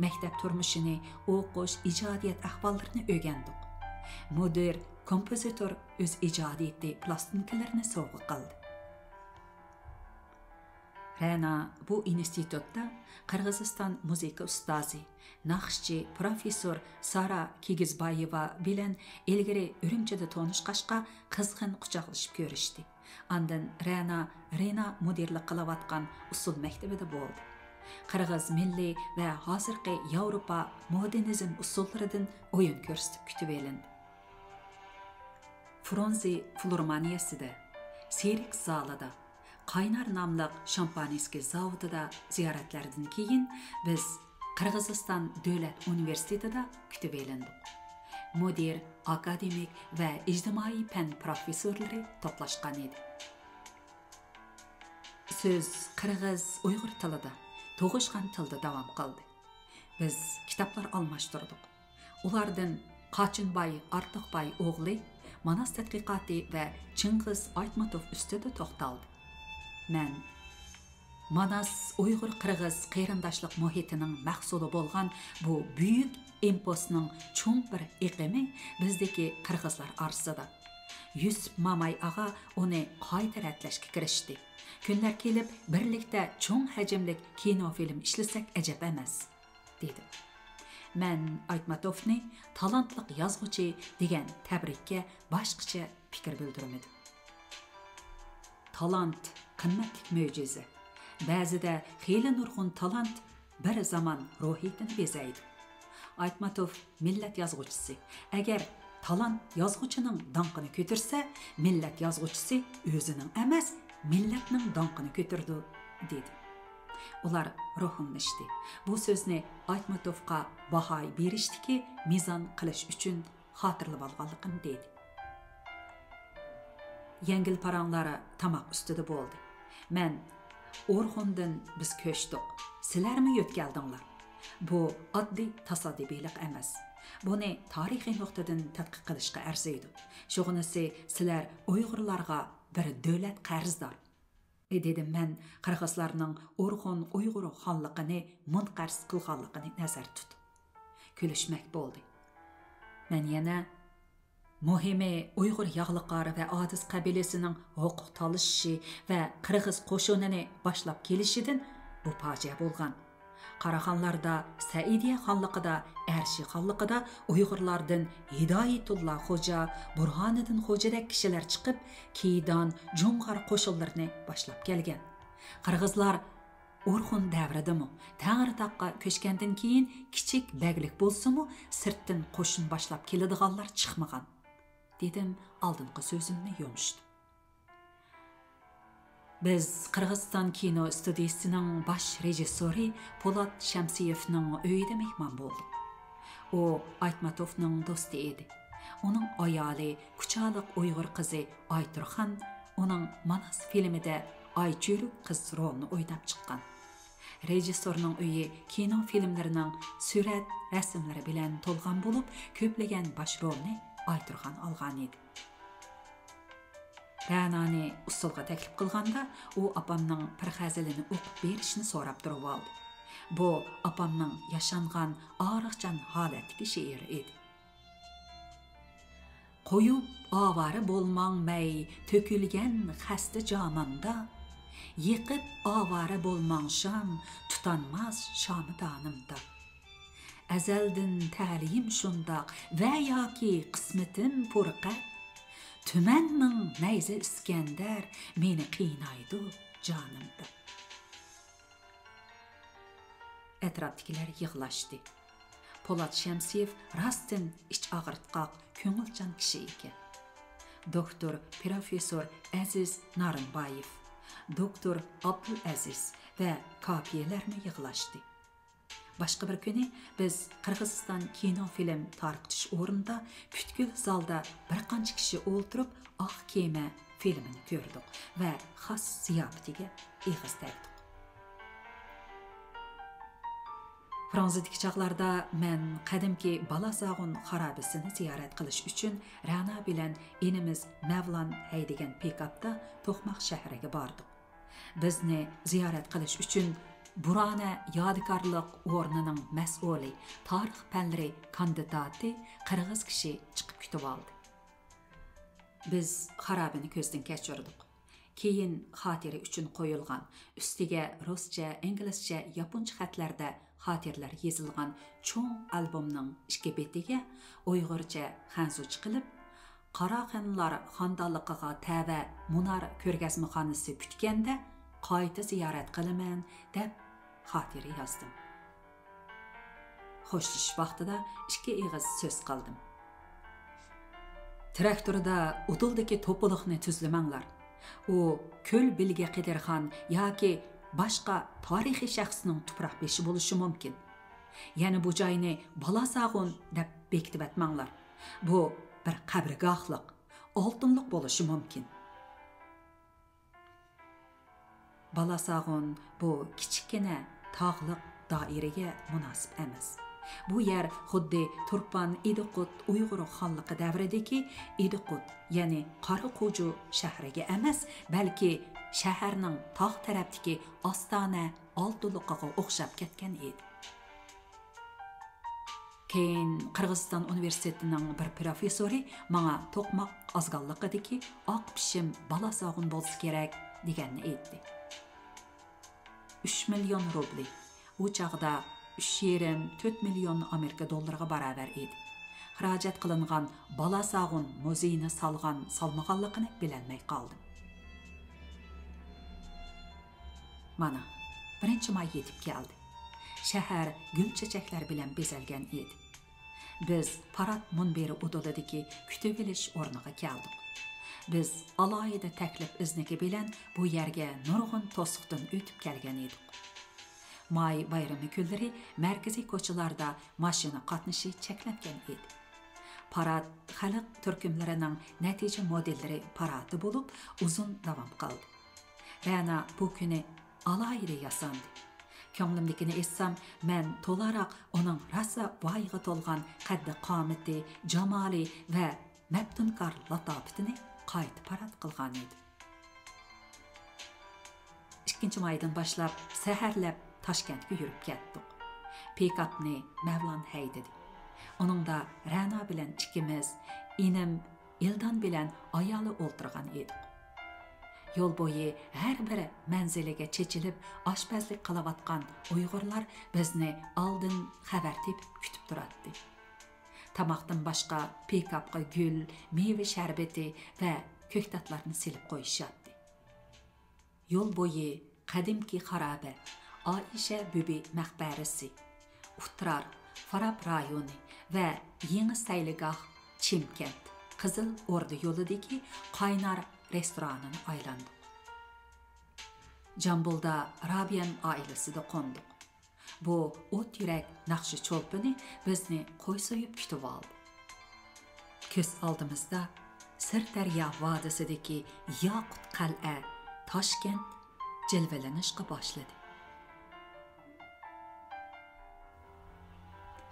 مەكتەپ تۇرمۇشىنى، ئوقۇش، ئىجادىيەت ئەھۋاللىرىنى ئۆگەندۇق. مۇدىر، كومپوزىتور ئۆز ئىجادىيىتى پىلاستىنكىلىرىنى سوۋغا قىلدى. رەنا بۇ ئىنستىتۇتتا قىرغىزىستان مۇزىكا ئۇستازى، ناخشىچى، پروفېسسور سارا كىگىزبايېۋا بىلەن ئىلگىرى ئۈرۈمچىدە تونۇشقاچقا، قىزغىن قۇچاقلىشىپ كۆرۈشتى. ئاندىن رەنا رېنا مۇدىرلىق قىلىۋاتقان ئۇسسۇل مەكتىۋىدە بولدى. قىرغىز مىللىي ۋە ھازىرقى ياۋروپا مودېرنىزم ئۇسسۇللىرىدىن ئويۇن كۆرسىتىپ كۈتۈۋېلىندى. فرۇنزې فىلارمونىيەسىدە، سېرك زالىدا، قاينار ناملىق شامپانسكىي زاۋۇتىدا زىيارەتلەردىن كېيىن، بىز قىرغىزىستان دۆلەت ئۇنىۋېرسىتېتىدا كۈتۈۋېلىندۇق. مۇدىر، ئاكادېمىك ۋە ئىجتىمائىي پەن پروفېسسورلىرى توپلاشقان ئىدى. سۆز قىرغىز ئۇيغۇر تىلىدا، تۇغۇشقان تىلدا داۋام قىلدى. بىز كىتابلار ئالماشتۇردۇق. ئۇلاردىن قاچىنباي ئارتۇقباي ئوغلى ماناس تەتقىقاتى ۋە چىڭغىز ئايتماتوف ئۈستىدە توختالدى. مەن ماناس ئۇيغۇر قىرغىز قېرىنداشلىق مۇھىتىنىڭ مەھسۇلى بولغان بۇ بۈيۈك ئېپوسنىڭ چوڭ بىر ئېقىمى بىزدىكى قىرغىزلار ئارىسىدا. يۈسۈپ ماماي ئاغا ئۇنى قايتا رەتلەشكە كىرىشتى. كۈنلەر كېلىپ، بىرلىكتە چوڭ ھەجىملىك كىنو فىلىم ئىشلىسەك ئەجەب ئەمەس، دېدى. مەن ئايتماتوفنى تالانتلىق يازغۇچى دېگەن تەبرىككە باشقىچە پىكىر بىلدۈرمىدىم. تالانت قىممەتلىك مۆجىزە. بەزىدە خېلى نۇرغۇن تالانت بىر زامان روھىيىتىنى بېزەيدۇ. ئايتماتوف مىللەت يازغۇچىسى. ئەگەر تالانت يازغۇچىنىڭ داڭقىنى كۆتۈرسە، مىللەت يازغۇچىسى ئۆزىنىڭ ئەمەس، مىللەتنىڭ داڭقىنى كۆتۈرىدۇ، دېدى. ئۇلار روھۇملىشتى. بۇ سۆزنى ئايتماتوفقا باھا بېرىشتىكى مىزان قىلىش ئۈچۈن خاتىرىلىۋالغانلىقىنى دېدى. يەڭگىل پاراڭلار تاماق ئۈستىدە بولدى. مەن، ئورخۇندىن بىز كۆچتۇق، سىلەرمۇ يۆتكەلدىڭلار. بۇ ئاددىي تاسادىپىيلىق ئەمەس. بۇنى تارىخىي نۇقتىدىن تەتقىق قىلىشقا ئەرزىيدۇ. شۇغىنىسى سىلەر ئۇيغۇرلارغا بىر دۆلەت قەرزدار. دېدىم مەن قىرغىزلارنىڭ ئورخۇن ئۇيغۇر خانلىقىنى مۇنقەرز قىلغانلىقىنى نەزەردە تۇتۇپ. كۈلۈشمەك بولدى. مەن يەنە، مۇھىمى ئۇيغۇر ياغلىقار ۋە ئادىز قەبىلىسىنىڭ ھوقۇق تالىشىشى ۋە قىرغىز قوشۇنىنى باشلاپ كېلىشىدىن بۇ پاجىئە بولغان. قاراخانلاردا، سەئىدىيە خانلىقىدا، ئەرشى خانلىقىدا ئۇيغۇرلاردىن ھىدايىتۇللا خوجا، بۇرھانىدىن خوجىدەك كىشىلەر چىقىپ، كىدان، جۇڭغار قوشۇنلىرىنى باشلاپ كەلگەن. قىرغىزلار ئورخۇن دەۋرىدىمۇ، تەڭرىتاغقا كۆچكەندىن كېيىن كىچىك بەگلىك بولسىمۇ، سىرتتىن قوشۇن باشلاپ كېلىدىغانلار چىقمىغان، دېدىم ئالدىنقى سۆزۈمنى يۇمشىتىپ. بىز قىرغىزىستان كىنو ئىستۇدىيىسىنىڭ باش رېژىسسورى پولات شەمسىيېۋنىڭ ئۆيىدە مېھمان بولدۇق. ئۇ ئايتماتوفنىڭ دوستى ئىدى. ئۇنىڭ ئايالى كۇچالىق ئۇيغۇر قىزى ئايتۇرخان ئۇنىڭ ماناس فىلىمىدە ئايچۆرۈك قىز رولىنى ئويناپ چىققان. رېژىسسورنىڭ ئۆيى كىنو فىلىملىرىنىڭ سۈرەت، رەسىملىرى بىلەن تولغان بولۇپ، كۆپلىگەن باش رولنى ئايتۇرخان ئالغانىدى. رەنانى ئۇسسۇلغا تەكلىپ قىلغاندا، ئۇ ئاپامنىڭ بىر غەزىلىنى ئوقۇپ بېرىشنى سوراپ تۇرۇۋالدى. بۇ ئاپامنىڭ ياشانغان ئارىغچان ھالەتتىكى شېئىرى ئىدى. قويۇپ ئاۋارە بولماڭ مەي تۆكۈلگەن خەستە جاماندا، يېقىپ ئاۋارە بولماڭ شام تۇتانماس شامىدانىمدا. ئەزەلدىن تەلىيىم شۇنداق ۋە ياكى قىسمىتىم پۇرقەت، تۈمەننىڭ نەيزە ئىسكەندەر مېنى قىينايدۇ جانىمدا. ئەتراپتىكىلەر يىغلاشتى. پولات شەمسىيېۋ راستتىن ئىچ ئاغرىتقاق، كۆڭۈلچان كىشى ئىكەن. دوكتور پروفېسسور ئەزىز نارىنبايېۋ، دوكتور ئابدۇلئەزىز ۋە كاپىيەلەرمۇ يىغلاشتى. باشقا بىر كۈنى بىز قىرغىزىستان كىنو فىلىم تارقىتىش ئورنىدا پۈتكۈل زالدا بىر قانچە كىشى ئولتۇرۇپ، ئاق كېمە فىلىمىنى كۆردۇق ۋە خاس زىياپىتىگە ئېغىز تەگدۇق. فرانزىدىكى چاغلاردا مەن قەدىمكى بالاساغۇن خارابىسىنى زىيارەت قىلىش ئۈچۈن رەنا بىلەن ئىنىمىز مەۋلان ھەيدىگەن پىكاپتا توقماق شەھىرىگە باردۇق. بىزنى زىيارەت قىلىش ئۈچۈن بۇرانە يادىكارلىق ئورنىنىڭ مەسئۇلى، تارىخ پەنلىرى كاندىداتى قىرغىز كىشى چىقىپ كۈتۈۋالدى. بىز خارابىنى كۆزدىن كەچۈردۇق. كېيىن خاتىرە ئۈچۈن قويۇلغان، ئۈستىگە رۇسچە، ئىنگلىزچە، ياپونچە خەتلەردە خاتىرىلەر يېزىلغان چوڭ ئالبومنىڭ ئىككى بېتىگە ئۇيغۇرچە خەنزۇچە قىلىپ، قاراخانلار خانىدانلىقىغا تەۋە مۇنار كۆرگەزمىخانىسى پۈتكەندە قايتا زىيارەت قىلىمەن، دەپ خاتىرە يازدىم. خوشلىشىش ۋاقتىدا ئىككى ئېغىز سۆز قىلدىم. تىراكتوردا ئۇدۇلدىكى توپىلىقنى تۈزلىمەڭلار. ئۇ كۆل بىلگە قېدىرخان ياكى باشقا تارىخىي شەخسنىڭ تۇپراق بېشى بولۇشى مۇمكىن. يەنە بۇ جاينى بالاساغۇن دەپ بېكىتىۋەتمەڭلار. بۇ بىر قەبرىگاھلىق، ئالتۇنلۇق بولۇشى مۇمكىن. بالاساغۇن بۇ كىچىككىنە تاغلىق دائىرىگە مۇناسىپ ئەمەس. بۇ يەر خۇددى تۇرپان ئىدىقۇت ئۇيغۇر خانلىقى دەۋرىدىكى ئىدىقۇت، يەنى قاراقۇجۇ شەھىرىگە ئەمەس، بەلكى شەھەرنىڭ تاغ تەرەپتىكى ئاستانە ئالتۇنلۇقىغا ئوخشاپ كەتكەن ئىدى. كېيىن قىرغىزىستان ئۇنىۋېرسىتېتىنىڭ بىر پروفېسسورى ماڭا توقماق ئازگاللىقىدىكى ئاق پىشىم بالاساغۇن بولسا كېرەك دېگەننى ئېيتتى. ئۈچ مىليون روبلى، ئۇ چاغدا ئۈچ يېرىم، تۆت مىليون ئامېرىكا دوللىرىغا باراۋەر ئىدى. خىراجەت قىلىنغان بالاساغۇن مۇزېيىنى سالغان سالمىغانلىقىنى بىلەلمەي قالدىم. مانا، بىرىنچى ماي يېتىپ كەلدى. شەھەر گۈل چېچەكلەر بىلەن بېزەلگەن ئىدى. بىز پارات مۇنبىرى ئۇدۇلىدىكى كۈتۈۋېلىش ئورنىغا كەلدۇق. بىز ئالاھىدە تەكلىپ ئىزنىكى بىلەن بۇ يەرگە نۇرغۇن توسۇقتىن ئۆتۈپ كەلگەن ئىدۇق. ماي بايرىمى كۈنلىرى مەركىزىي كوچىلاردا ماشىنا قاتنىشى چەكلەنگەن ئىدى. پارات خەلق تۈركۈملىرىنىڭ نەتىجە مودېللىرى پاراتى بولۇپ، ئۇزۇن داۋام قىلدى. رەنا بۇ كۈنى ئالاھىدە ياساندى. كۆڭلۈمدىكىنى ئېيتسام، مەن تولاراق ئۇنىڭ راسا ۋايىغا تولغان قەددى-قامىتى، جامالى ۋە مەپتۇنكار لاتاپىتىنى قايتا پارات قىلغان ئىدىم. ئىككىنچى مايدىن باشلاپ سەھەرلەپ تاشكەنتكە يۈرۈپ كەتتۇق. پىكاپنى مەۋلان ھەيدىدى. ئۇنىڭدا رەنا بىلەن ئىككىمىز، ئىنىم ئىلدان بىلەن ئايالى ئولتۇرغان ئىدۇق. يول بويى ھەر بىر مەنزىلىگە چېچىلىپ ئاشپەزلىك قىلىۋاتقان ئۇيغۇرلار بىزنى ئالدىن خەۋەر تېپىپ كۈتۈپ تۇراتتى. تاماقتىن باشقا پىكاپقا گۈل، مېۋە شەربىتى ۋە كۆكتاتلارنى سېلىپ قويۇشاتتى. يول بويى قەدىمكى خارابە، ئائىشە بۈبى مەقبەرىسى، ئۇترار، فاراب رايونى ۋە يېڭى سەيلىگاھ، چىمكەنت، قىزىل ئوردا يولىدىكى قاينار رېستورانىنى ئايلاندۇق. جامبۇلدا رابىيەم ئائىلىسىدە قوندۇق. بۇ ئوت يۈرەك ناخشا چولپىنى بىزنى قوي سويۇپ كۈتۈۋالدى. كۆز ئالدىمىزدا سىردەريا ۋادىسىدىكى ياقۇت قەلئە تاشكەنت جىلۋىلىنىشقا باشلىدى.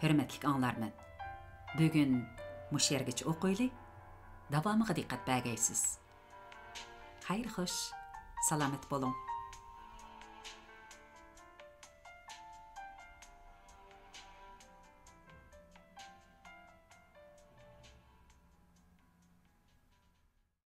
ھۆرمەتلىك ئاڭلارمەن، بۈگۈن مۇشۇ يەرگىچە ئوقۇيلى، داۋامىغا دىققەت بەرگەيسىز. خەير خوش، سالامەت بولۇڭ.